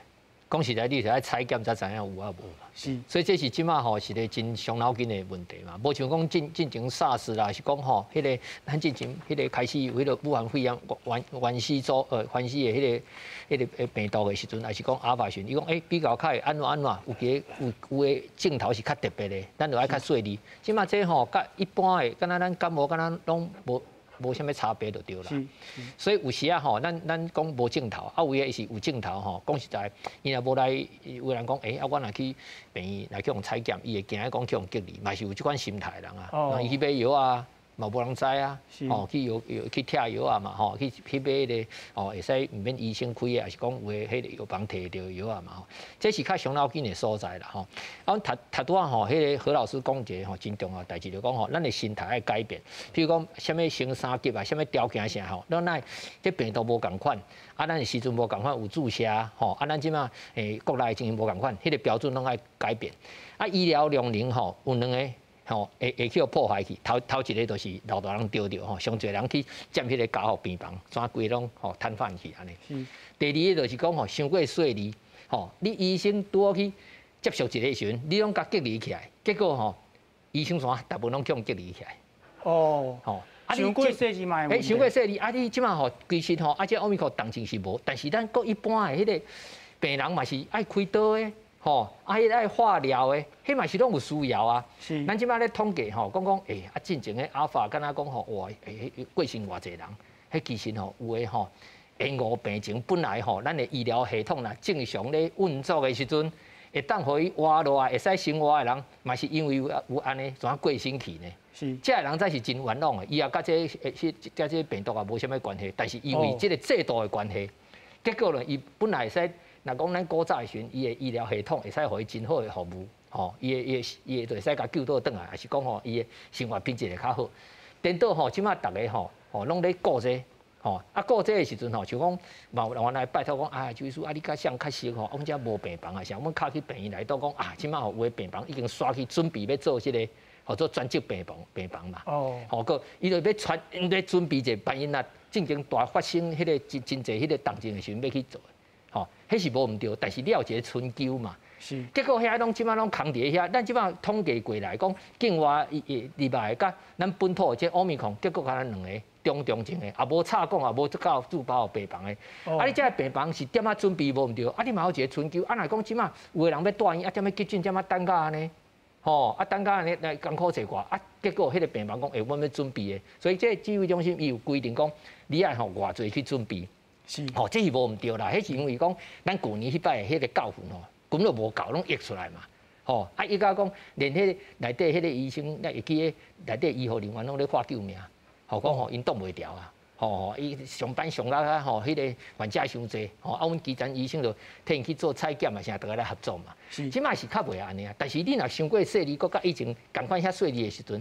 講實在，你是愛採檢才知影有抑無嘛。所以這是這擺吼是個真傷腦筋的問題嘛。無像講進前 SARS 啦，是講吼，彼個咱進前彼個開始有彼個武漢肺炎原始的彼個病毒的時陣，抑是講阿爾法時，伊講欸比較較會按怎按怎，有幾个有有的症頭是較特別的，咱就愛較細膩。這擺這吼佮一般的，敢若咱感冒，敢若攏無啥物差別就對啦。所以有時仔吼，咱講無症頭，啊有的是有症頭吼。講實在，伊若無來，有人講，欸，啊我若去病院來去予採檢，伊會驚講去予隔離，嘛是有這款心態的人啊。伊去買藥啊，嘛無人知啊，吼去藥藥去拆藥啊嘛，吼去買彼个吼會使毋免醫生開的，抑是講有的彼個藥房提著藥啊嘛，吼，這是較傷腦筋的所在啦，吼。啊，阮頭頭拄仔吼，彼個何老師講一个吼真重要代誌，就講吼，咱的心態愛改變。譬如講，啥物升三級啊，啥物條件啥吼，咱愛這病毒無仝款，啊，咱的時陣無仝款有注射，吼，啊，咱這馬國內情形無仝款，彼個標準攏愛改變。啊，醫療量能吼有兩个。吼，會去予破壞去。頭頭一个就是老大人著著吼，上濟人去佔彼个加護病房，怎規攏吼癱瘓去按呢。第二个就是講吼，傷過細膩，吼，你醫生拄好去接觸一个時陣，你攏共隔離起來，結果吼，醫生怎大部分攏去予隔離起來。哦，吼，傷過細膩嘛。欸，傷過細膩，啊，你這馬吼，其實吼，啊，這奧密克戎重症是無，但是咱閣一般的彼个病人嘛是愛開刀的。吼，啊，彼愛化療的，彼嘛是攏有需要啊。咱這擺咧統計吼，講講，欸，啊，進前的阿爾法敢若講吼，哇，欸，過身偌濟人，彼其實吼有的吼，延誤病情本來吼，咱的醫療系統若正常咧運作的時陣，會當予伊活落來，會使生活的人，嘛是因為有按呢，怎過身去呢？這个人才是真冤枉的，伊也佮這個、佮這病毒也無啥物關係，但是因為這個制度的關係，結果呢，伊本來會使。若講咱古早的時陣，伊的醫療系統會使予伊真好的服務，吼，伊的就會使共救倒轉來，抑是講吼，伊的生活品質會較好。顛倒吼，這馬逐个吼，吼攏咧顧這個，吼，啊顧這个時陣吼，像講嘛有人來拜託講啊，周醫師啊，你佮誰較熟吼？阮遮無病房啊，啥？阮敲去病院內底講啊，這馬吼有的病房已經刷去準備欲做這个，號做專職病房嘛。哦。吼，閣伊就欲傳，咧準備者，萬一若進前大發生彼个真真濟彼个重症的時陣欲去做。吼，彼是無毋對，但是你有一个春秋嘛。是。結果遐攏這馬攏空佇遐，咱這馬統計過來講，境外入來佮咱本土的這奧密克戎，結果敢若兩个中重症的，也無插管，也無到住包病房的。啊，你這个病房是點仔準備無毋對，啊，你嘛有一个春秋，啊，若講這馬有的人欲住院，啊，踮咧急診，踮咧等甲按呢，吼，啊，等甲按呢來艱苦坐寡，啊，結果彼个病房講，欸，阮欲準備的，所以這个指揮中心伊有規定講，你愛吼偌濟去準備。是，吼，這是無毋對啦，彼是因為講咱舊年彼擺的彼个教訓吼，根本就無夠，攏溢出來嘛，吼，啊，伊佮講連彼个內底彼个醫生，咱會記得內底醫護人員攏咧喊救命，吼，講吼𪜶擋袂牢啊，吼，伊上班上到啊吼，彼个患者傷濟，吼，啊，阮基層醫生就替𪜶去做採檢嘛，啥，逐家來合作嘛。是，這馬是較袂按呢啊，但是你若傷過細膩，閣佮以前仝款遐細膩的時陣。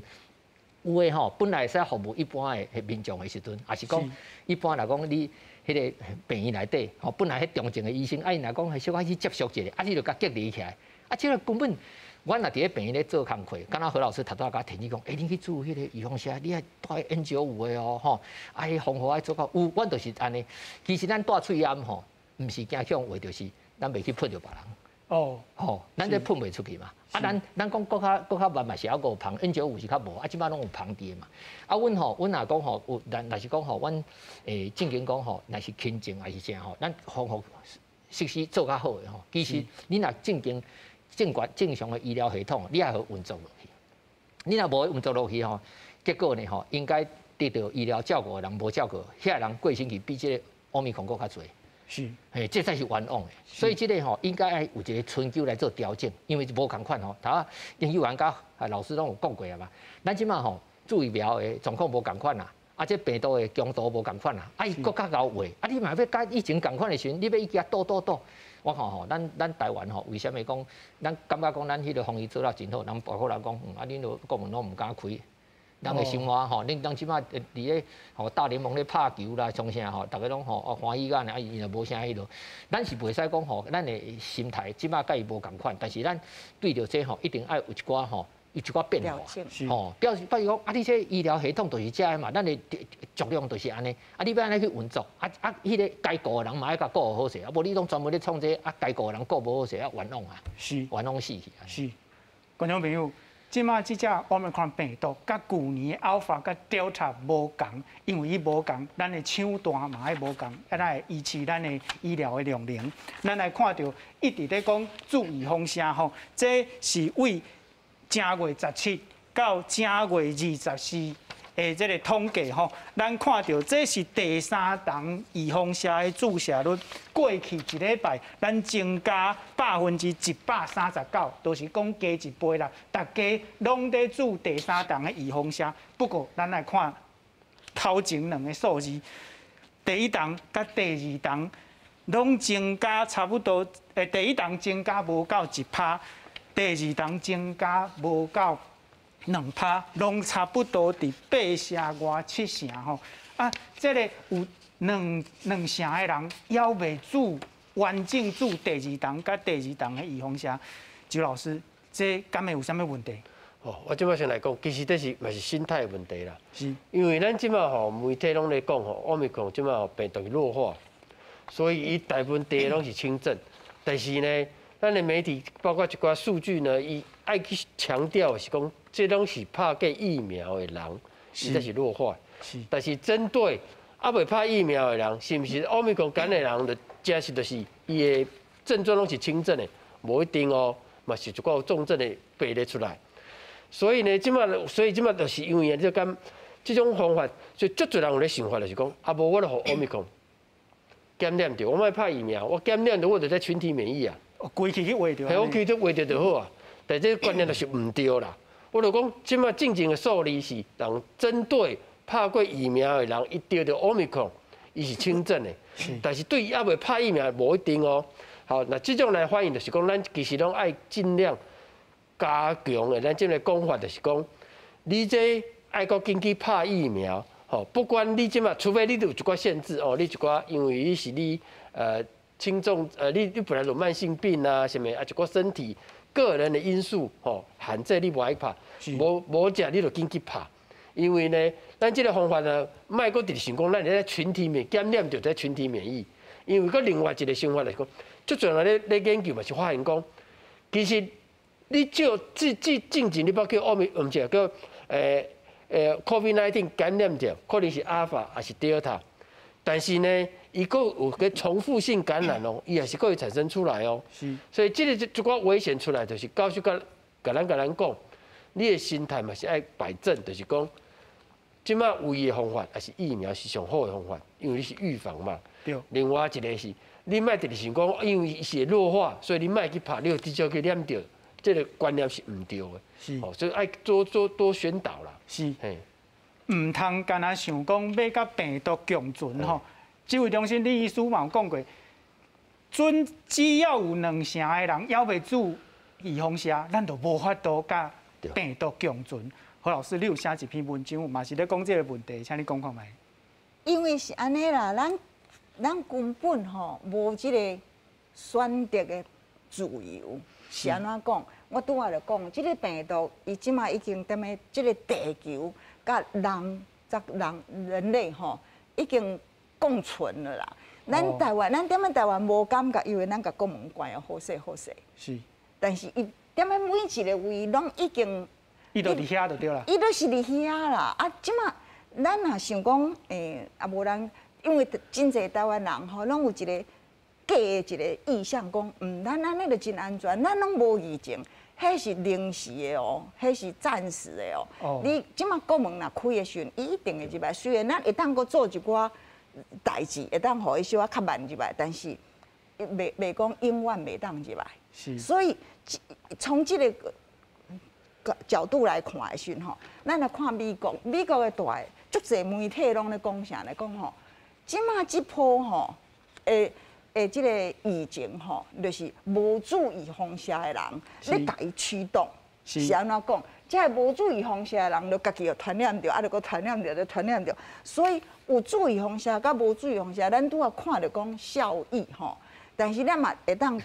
有的吼，本來會使服務一般的民眾的時陣，抑是講一般來講你彼个病院內底吼，本來彼重症的醫生，啊𪜶若講小可去接觸一下，啊你就共隔離起來，啊這个根本，阮若佇咧病院咧做工課，敢若何老師頭拄仔共提議講，欸，恁去注彼个預防射，你愛帶 N95的哦，吼，啊彼防護愛做到有，阮就是按呢。其實咱帶喙罨吼，毋是驚去予畫著是，咱袂去噴著別人。哦，吼，咱這噴袂出去嘛。啊，咱講閣較閣較慢嘛是猶閣有芳，N95是較無，啊，這擺攏有芳佇的嘛。啊，阮吼，阮若講吼，有，若若是講吼，阮正經講吼，若是輕症抑是啥吼，咱防護設施做較好的吼，其實你若正經正管正常的醫療系統，你愛予運作落去。你若無運作落去吼，結果呢吼，應該得到醫療照顧的人無照顧，遐人過身去比這個奧密克戎閣較濟。是，嘿，這才是冤枉的。所以這个吼應該愛有一个春秋來做調整，因為無仝款吼。頭仔研究員佮老師攏有講過啊嘛。咱這馬吼注疫苗的狀況無仝款啦，啊，這病毒的強度無仝款啦，啊，伊閣較𠢕畫，啊，你嘛欲佮以前仝款的時陣，你欲伊共倒倒倒。我看吼，咱台灣吼，為啥物講咱感覺講咱彼个防疫做了真好？人外國人講，啊，恁都國門攏毋敢開。人的生活吼，恁當這馬佇咧吼大聯盟咧拍球啦，創啥吼，逐个攏吼哦歡喜甲按呢，啊伊就無啥彼落。咱是袂使講吼，咱的心態這馬佮伊無仝款，但是咱對著這吼一定愛有一寡吼，有一寡變化。吼，表示比如講，啊，你這醫療系統就是這的嘛，咱的作用就是按呢，啊，你欲按呢去運作，啊啊，彼个該顧的人嘛愛共顧好勢，啊，無你攏專門咧創這個，啊，該顧的人顧無好勢，啊，冤枉啊，是，冤枉死去。是，觀眾朋友。這馬這隻奧密克戎病毒，佮舊年 Alpha 佮 Delta 無仝，因為伊無仝，咱的搶單嘛愛無仝，啊，來維持咱的醫療的量能。咱來看著一直咧講注預防射吼，這是為正月17到正月24。的這个统计吼，咱看著这是第三筒预防射的注射率，过去一礼拜咱增加139%，就是讲加一倍啦。大家拢咧注第三筒的预防射，不过咱来看头前两个数字，第一筒佮第二筒拢增加差不多，第一筒增加无到1%，第二筒增加无到2%，拢差不多伫8成外7成吼。啊，这个有两成的人犹未注完整注第二筒佮第二筒的预防射。周老师，这敢会有啥物问题？哦，我这摆先来讲，其实这是嘛是心态问题啦。因为咱这摆吼媒体拢咧讲吼，奥密克戎这摆吼病毒弱化，所以伊大部分地拢是轻症。但是呢，咱的媒体包括一寡数据呢，伊爱去强调是讲，这拢是拍过疫苗的人，实在是弱化。但是针对犹未拍疫苗的人，是毋是奥密克戎感染的人，就真实就是伊的症状拢是轻症的，无一定哦，嘛是一寡有重症的病例出来。所以呢，这摆，所以这摆就是因为这咁这种方法，所以足济人有咧想法，就是讲，啊，无我就予奥密克戎感染著，我莫拍疫苗，我感染著我就在群体免疫啊。规气去画著。嘿，我规气画著就好啊。但这个观念就是毋对啦。我就讲，这摆进前的数字是人针对拍过疫苗的人，伊得著奥密克戎，伊是轻症的。但是对犹未拍疫苗无一定哦。好，那这种来反映就是讲，咱其实拢爱尽量加强的，咱这个讲法就是讲，你这爱阁紧去拍疫苗，吼，不管你这马，除非你有一寡限制哦，你一寡因为你是你轻重你本来有慢性病啊，啥物啊，一寡身体个人的因素吼，限制你无爱拍，无无者你就紧去拍，因为呢，咱这个方法呢，莫阁直直想讲，咱咧群体免感染就在群体免疫，因为阁另外一个想法来讲，足济人咧研究嘛是发现讲，其实你照这这进前你捌叫奥密，毋是叫COVID-19 感染著，可能是阿尔法还是德尔塔，但是呢，伊阁有个重复性感染哦，伊也是阁会产生出来哦。所以这个这寡危险出来，就是教授共咱讲，你的心态嘛是爱摆正，就是讲，这摆唯一的方法，也是疫苗是上好的方法，因为你是预防嘛。另外一个是，你莫直直想讲，因为伊是会弱化，所以你莫去拍，你就直接去染著，这个观念是毋对的。哦，所以爱多多多宣导啦。嘿。毋通干焦想讲欲佮病毒共存吼。指挥中心李医师嘛有讲过，准只要有2成的人犹未注预防射，咱就无法度佮病毒共存。何老师，你有写一篇文章，嘛是咧讲这个问题，请你讲看觅。因为是按呢啦，咱根本吼无这个选择的自由，是按怎讲？我拄仔就讲，这个病毒伊这马已经踮咧这个地球，佮人佮人人类吼已经共存了啦。咱台湾，咱踮咧台湾无感觉，因为咱共国门关予好势好势。但是伊踮咧每一个位拢已经，伊就伫遐就对啦。伊都是伫遐啦。啊，这马咱若想讲，啊无咱，因为真济台湾人吼，拢有一个假的一个意向，讲，咱按呢就真安全，咱拢无疫情，彼是临时的哦，彼是暂时的哦。你这马国门若开的时阵，伊一定会入来。虽然咱会当阁做一寡代志，会当予伊小可较慢入来，但是袂讲永远袂当入来。所以从这个角度来看的时阵吼，咱来看美国，美国的大足济媒体拢咧讲啥咧？讲吼，这马这波吼，会这个疫情吼，就是无注预防射的人，咧共伊驱动，是按怎讲？这个无注预防射的人，就家己又传染著，啊，就阁传染著，就传染著。所以有注预防射佮无注预防射，咱拄仔看著讲效益吼，但是咱嘛会当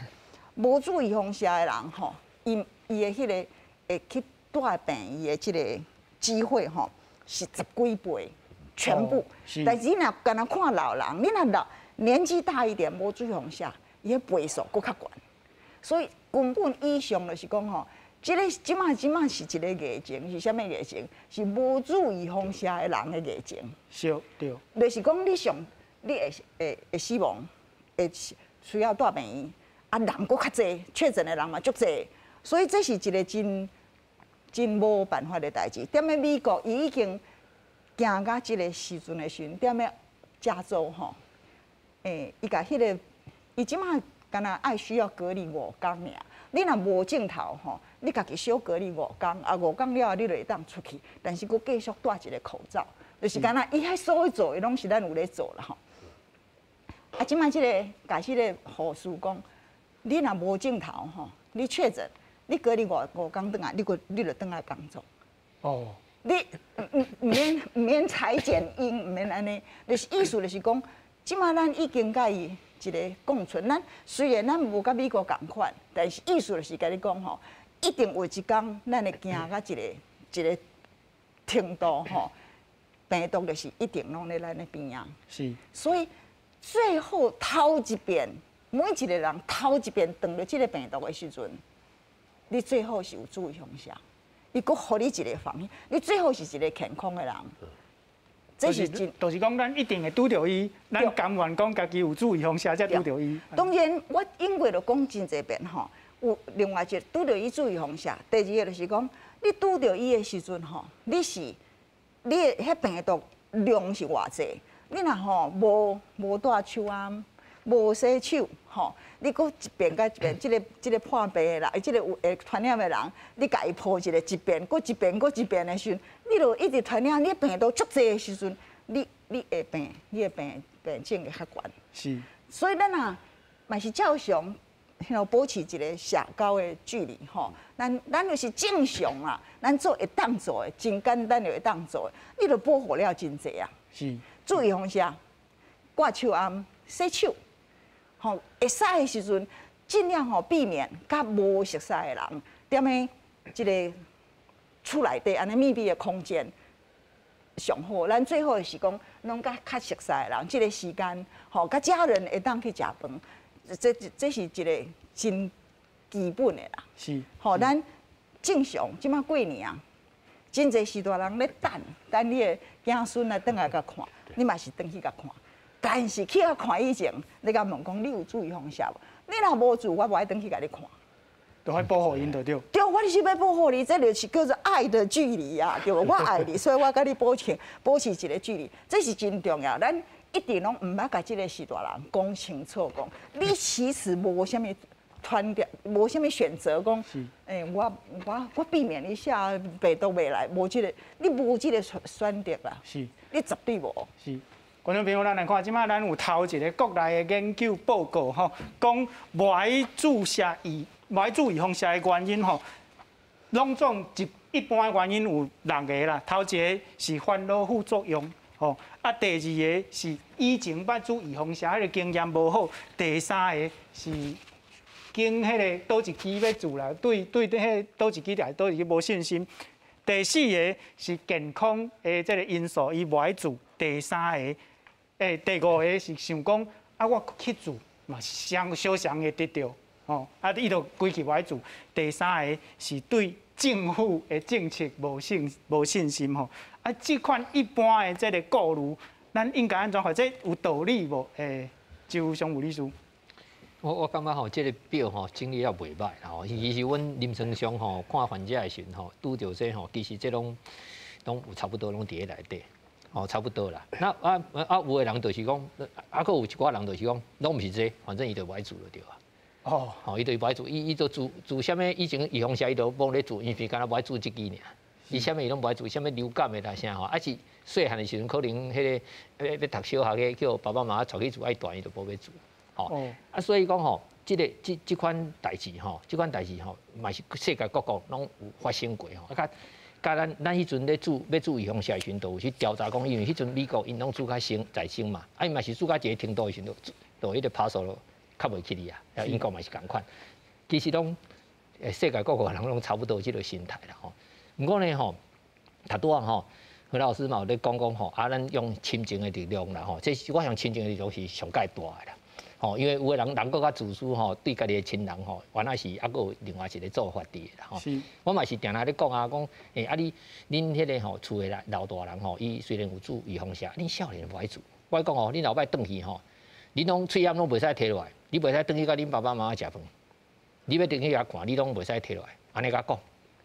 无注预防射的人吼，伊的彼个会去带病院的这个机会吼，是十几倍，全部。但是你若干焦看老人，你若老年纪大一点，无注预防射，伊彼倍数阁较悬。所以根本以上就是讲吼，这个这马是一个疫情，是啥物疫情？是无注预防射的人的疫情。就是讲你上你会死亡，会需要住病院，啊人阁较济，确诊的人嘛足济，所以这是一个真真无办法的代志。踮咧美国，伊已经行到這个时阵的时阵，踮咧加州吼，伊共彼个，伊這馬敢若愛需要隔離5工爾。你若無症頭吼，你家己小隔離五工，啊五工了後你就會當出去，但是閣繼續戴一个口罩，就是敢若伊彼所有做的攏是咱有咧做啦吼。啊，這馬這个共彼个護士講，你若無症頭吼，你確診，你隔離五工轉來，你就轉來工作。哦。你毋免採檢陰，毋免按呢，就是意思就是講，這馬咱已經佮伊一个共存。咱雖然咱無佮美國仝款，但是意思就是共你講吼，一定有一工咱會行到一個一个程度吼，病毒就是一定攏咧咱的邊仔。是。所以最後頭一遍，每一个人頭一遍撞著這个病毒的時陣，你最好是有注預防射。伊閣予你一个防，你最好是一個健康的人。這是真，就是講咱一定會拄著伊，咱甘願講家己有注預防射才拄著伊。當然，我英國就講真濟遍吼，有另外一個拄著伊注預防射，第二个就是講，你拄著伊的時陣吼，你是你的彼病毒量是偌濟，你若吼無戴手頷，無洗手，吼，你閣一遍佮一遍，這个破病的人，這个有會傳染的人，你共伊抱一个一遍，閣一遍，閣一遍的時陣，你就一直傳染，你病毒足濟的時陣，你會病，你的病症會較懸。是。所以咱啊，嘛是照常，保持一个社交的距離，吼。咱就是正常啦，咱做會當做的，真簡單就會當做的，你就保護了真濟啊。是。注預防射，掛手頷，洗手。吼，會使的時陣，盡量吼避免佮無熟似的人，踮咧這个厝內底按呢密閉的空間上好。咱最好是講，攏佮較熟似的人，這个時間，吼，佮家人會當去食飯，這是一个真基本的啦。是。吼，咱正常，這馬過年啊，真濟序大人咧等，等你的囝孫來轉來共看，你嘛是轉去共看。但是去遐看以前，你共問講你有注預防射無？你若無注，我無愛轉去共你看。就愛保護𪜶就對。對，我就是欲保護你，這就是叫做愛的距離啊，對無？我愛你，所以我共你保持一个距離，這是真重要。咱一直攏毋捌共這个序大人講清楚，講你其實無啥物團結，無啥物選擇，講，我避免一下病毒袂來，無這个，你無這个選擇啦。是。你絕對無。是。觀眾朋友，咱來看，這馬咱有頭一个國內的研究報告吼，講無愛注射預，無愛注預防射的原因吼，攏總一般的原因有6个啦。頭一个是煩惱副作用，吼，啊，第二个是以前捌注預防射彼个經驗無好，第三个是經彼个佗一支欲注啦，對彼个佗一支來佗一支無信心。第四个是健康的這个因素，伊無愛注。第三个。第五个是想講，啊，我去注嘛，相相像會得著，吼，啊，伊就規氣無愛注。第三个是對政府的政策無信心，吼，啊，這款一般的這个顧慮，咱應該按怎看？這有道理無？周常務理事。我感覺吼，這个表吼整理了袂䆀啦吼。其實阮臨床上吼看患者的時陣吼，拄著這吼，其實這攏有差不多攏佇咧內底。哦，差不多啦。那有的人就是講，啊，閣有一寡人就是講，攏毋是這個，反正伊就無愛注就對啊。哦，吼，伊就無愛注，伊就注注啥物？以前預防射伊就無咧注，因為敢若無愛注這支爾。伊啥物伊攏無愛注，啥物流感的啦啥吼，啊是細漢的時陣可能彼个欲讀小學的，叫爸爸媽媽帶去注愛斷，伊就無欲注。吼，啊，所以講吼，這款代誌吼，這款代誌吼，嘛是世界各國攏有發生過吼。啊，佮咱彼陣咧注欲注預防射的時陣，就有去調查講，因為彼陣美國𪜶攏注較先在先嘛，啊，伊嘛是注到一个程度的時陣，就彼个拍數較袂起去啊。啊，英國嘛是仝款，其實攏世界各國人攏差不多這个心態啦吼。毋過呢吼，頭拄仔吼，何老師嘛有咧講講吼，啊，咱用親情的力量啦吼，這是我想親情的力量是上蓋大的啦。吼，因為有的人閣較自私吼，對家己的親人吼，原來是猶閣有另外一个做法佇啦吼。我嘛是定定咧講啊，講啊你恁彼个吼厝的老大人吼，伊雖然有注預防射，恁少年無愛注。我講哦，恁後擺轉去吼，恁攏喙罨攏袂使提落來，你袂使轉去共恁爸爸媽媽食飯，你欲轉去共看，你攏袂使提落來，按呢共講，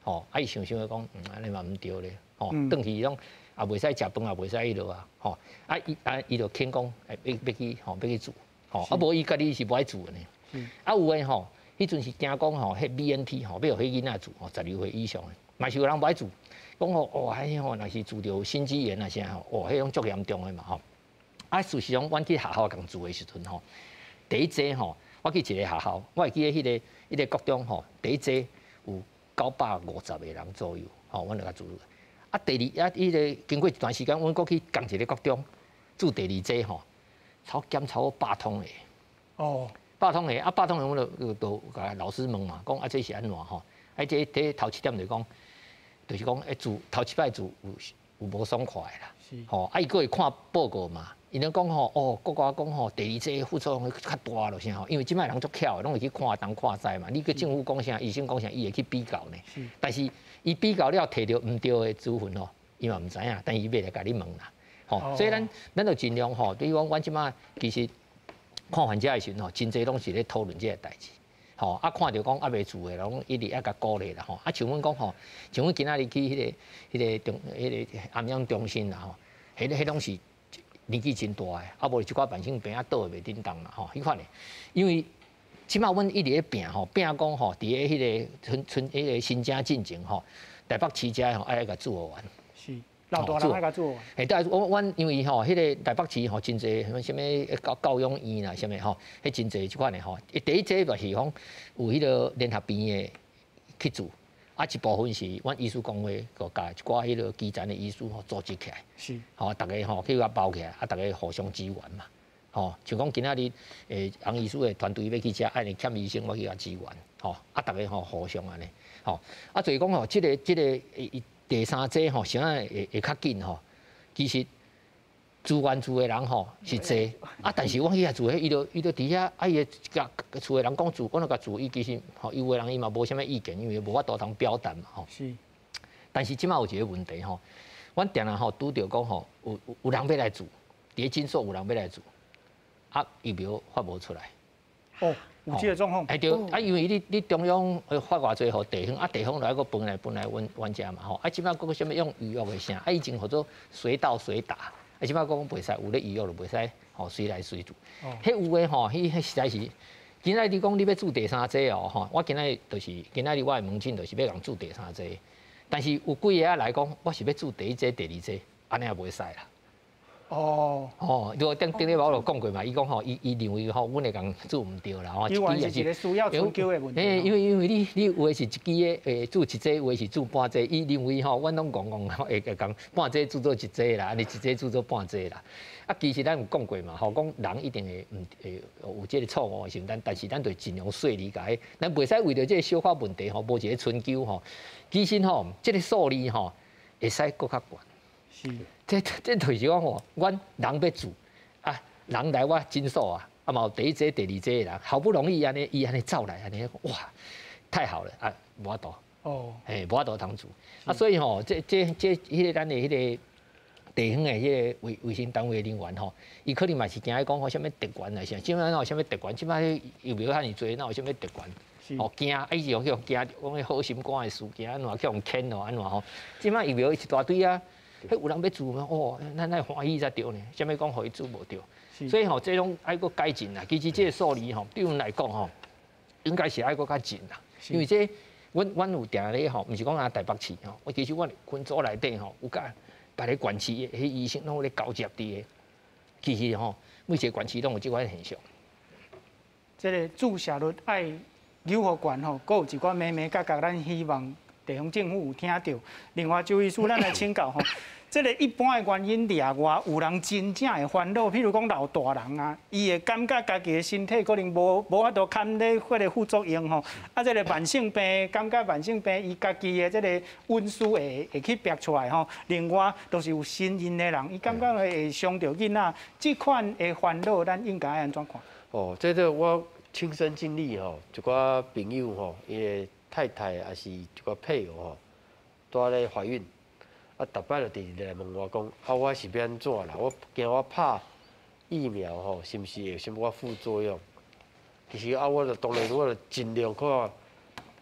吼，啊伊想想講，按呢嘛毋對咧，吼，轉去攏也袂使食飯，也袂使彼落啊，吼，啊伊啊伊就肯講，欲去吼，欲去注，吼，啊無伊家己是無愛注的呢。啊有的吼，彼陣是驚講吼，彼 BNT 吼，欲予彼囡仔注吼，12歲以上的，嘛是有人無愛注，講吼，哦，彼吼若是注著心肌炎啊啥吼，哦，彼種足嚴重的嘛吼。啊，事實上，阮去學校共注的時陣吼，第一劑吼，我去一個學校，我會記得彼個國中吼，第一劑有950個人左右，吼，阮就共注。啊，第二啊，彼個經過一段時間，阮閣去仝一个國中注第二劑吼，檢超過100通個。哦，100通個啊，100通個，阮就就共老師問嘛，講啊，這是按怎吼？啊，這頭七點就講，就是講，注頭七擺注有無爽快啦。吼，啊，伊閣會看報告嘛。𪜶咧講吼，哦，國家講吼，第二劑副作用會較大咯啥吼，因為這擺人足巧的，攏會去看東看西嘛。你去政府講啥，醫生講啥，伊會去比較呢。但是伊比較了，提著毋對的資訊吼，伊嘛毋知影，但伊欲來共你問啦。吼，所以咱就盡量吼，比如講，阮這擺其實看患者的時陣吼，真濟攏是咧討論這个代誌。吼，啊，看著講猶未注的，攏一直愛共鼓勵啦吼。啊，像阮講吼，像阮今仔日去彼個中彼個安養中心啦吼，彼攏是年紀真大的，啊無一寡慢性病啊倒會袂振動啦吼，彼款的。因為這擺阮一直咧拼吼，拼講吼，佇咧彼个春春彼个新正進前吼，台北市遮吼愛共注完。是，老大人愛共注完。嘿，但阮因為吼，彼个台北市吼真濟啥物教養院啦，啥物吼，彼真濟這款的吼。第一劑就是講有彼个聯合醫院的去注。啊，一部分是阮醫師公會閣共一寡彼个基層的醫師吼組織起來，吼，逐家吼去共包起來，啊，逐家互相支援嘛，吼，像講今仔日洪醫師的團隊欲去遮，愛欠醫生，我去共支援，吼，啊，逐家吼互相按呢，吼，啊，就是講吼，這個第三劑吼，啥會較緊吼，其實自願注的人吼是濟，啊，但是阮去遐注，伊就佇遐，啊，伊會共厝的人講注，阮就共注，伊其實吼，有的人伊嘛無啥物意見，因為無法度通表達嘛吼。但是這擺有一個問題吼，阮定定吼拄著講吼，有人欲來注，佇咧診所有人欲來注，啊，疫苗發無出來。哦，有這個狀況。哎對，啊，因為你中央發偌濟予地方，啊，地方就愛閣分來分來阮遮嘛吼，啊，這擺閣啥物用預約的啥，啊，以前號做隨到隨打。啊，這擺講袂使，有咧預約就袂使，吼，隨來隨注。彼有的吼，彼實在是，今仔日講你欲注第三劑哦，吼，我今仔日就是今仔日我的門診就是欲共注第三劑，但是有幾个來講，我是欲注第一劑、第二劑，按呢也袂使啦。哦。哦，對，頂頂禮拜我就講過嘛，伊講吼，伊認為吼，阮會共注毋對啦，吼，一支也是一個需要研究的問題。因為你有的是一支的，注一劑，有的是注半劑。伊認為吼，阮攏講講會共半劑注做一劑啦，按呢一劑注做半劑啦。啊，其實咱有講過嘛，吼，講人一定會毋會有這個錯誤的時陣，但是咱就盡量細膩共，咱袂使為著這個小可問題吼，無一个春秋吼。其實吼，這個數字吼，會使閣較懸。是。這就是講吼，阮人欲注啊，人來我診所啊，啊嘛有第一劑、第二劑的人，好不容易按呢，伊按呢走來按呢，哇，太好了啊，無法度，哦，嘿，無法度通注啊，所以吼，這彼个咱的彼个地方的彼个衛生單位人員吼，伊可能嘛是驚講吼，啥物特權啊啥，這擺哪有啥物特權，這擺疫苗遐爾濟，哪有啥物特權？哦，驚啊！伊是去予驚，講彼好心肝的事件按怎去予牽哦，按怎吼？這擺疫苗一大堆啊！彼有人欲注嗎？哦，咱愛歡喜才對呢。啥物講予伊注無對？所以吼，這攏愛閣改進啦。其實這個數字吼，對阮來講吼，應該是愛閣較進啦。因為這，阮有定咧吼，毋是講啊台北市吼，我其實阮分組內底吼，有佮別个縣市的彼醫生攏有咧交接佇个。其實吼，每一個縣市攏有這款現象。這個注射率愛予予懸吼，閣有一寡眉眉角角，咱希望地方政府有聽著。另外，周醫師，咱來請教吼，這個一般的原因掠外，有人真正會煩惱，譬如講老大人啊，伊會感覺家己的身體可能無法度堪咧彼個副作用吼，啊，這個慢性病，感覺慢性病，伊家己的這個隱私會去逼出來吼。另外，就是有身孕的人，伊感覺會傷著囡仔，這款的煩惱，咱應該按怎看？哦，這個我親身經歷吼，一寡朋友吼，伊的太太抑是一寡配偶吼，拄咧懷孕，啊，逐擺就直直來問我講，啊，我是欲按怎啦？我驚我拍疫苗吼，是毋是會有啥物副作用？其實啊，我就當然我就盡量看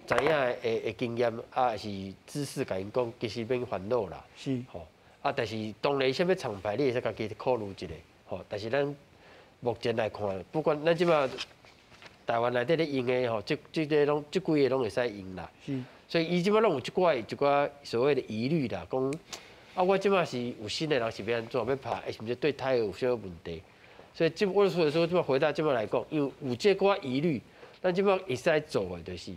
知影的經驗啊，抑是知識共𪜶講，其實免煩惱啦。是。吼，啊，但是當然啥物廠牌，你會使家己考慮一下，吼。但是咱目前來看，不管咱這擺台灣內底咧用的吼，這這個攏這幾个攏會使用啦。所以伊這擺攏有一寡一寡所謂的疑慮啦，講啊，我這擺是有新的人是欲按怎欲拍，是毋是對胎兒有啥物問題？所以這我所以說這擺回答這擺來講，因為有這寡疑慮，咱這擺會使做的就是，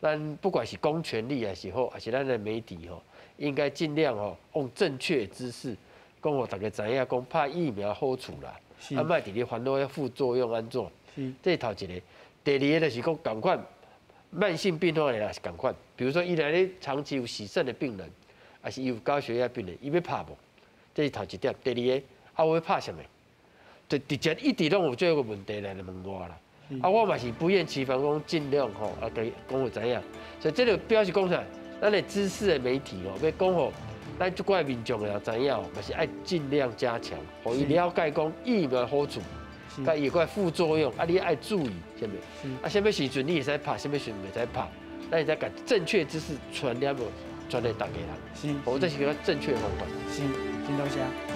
咱不管是公權力還是好，還是咱的媒體吼，應該盡量吼用正確知識，講予大家知影，講拍疫苗好處啦，啊，莫佇咧煩惱遐副作用按怎。這是頭一个。第二个就是講仝款慢性病患的也是仝款，比如說伊來咧長期有洗腎的病人，還是有高血壓病人，伊欲拍無？這是頭一點。第二个，啊，我欲拍啥物？就直接一直攏有這個問題來問我啦。啊，我嘛是不厭其煩講盡量吼，啊，共伊講予知影。所以這個表示講啥？咱的知識的媒體吼，欲講予咱足寡民眾的人知影吼，嘛是愛盡量加強，予伊了解講疫苗好處，佮伊個副作用，啊，你愛注意啥物？啊，啥物時陣你會使拍，啥物時陣袂使拍，咱會使共正確知識傳了無，傳予逐家人。是，我這是個正確方法。是，真多謝。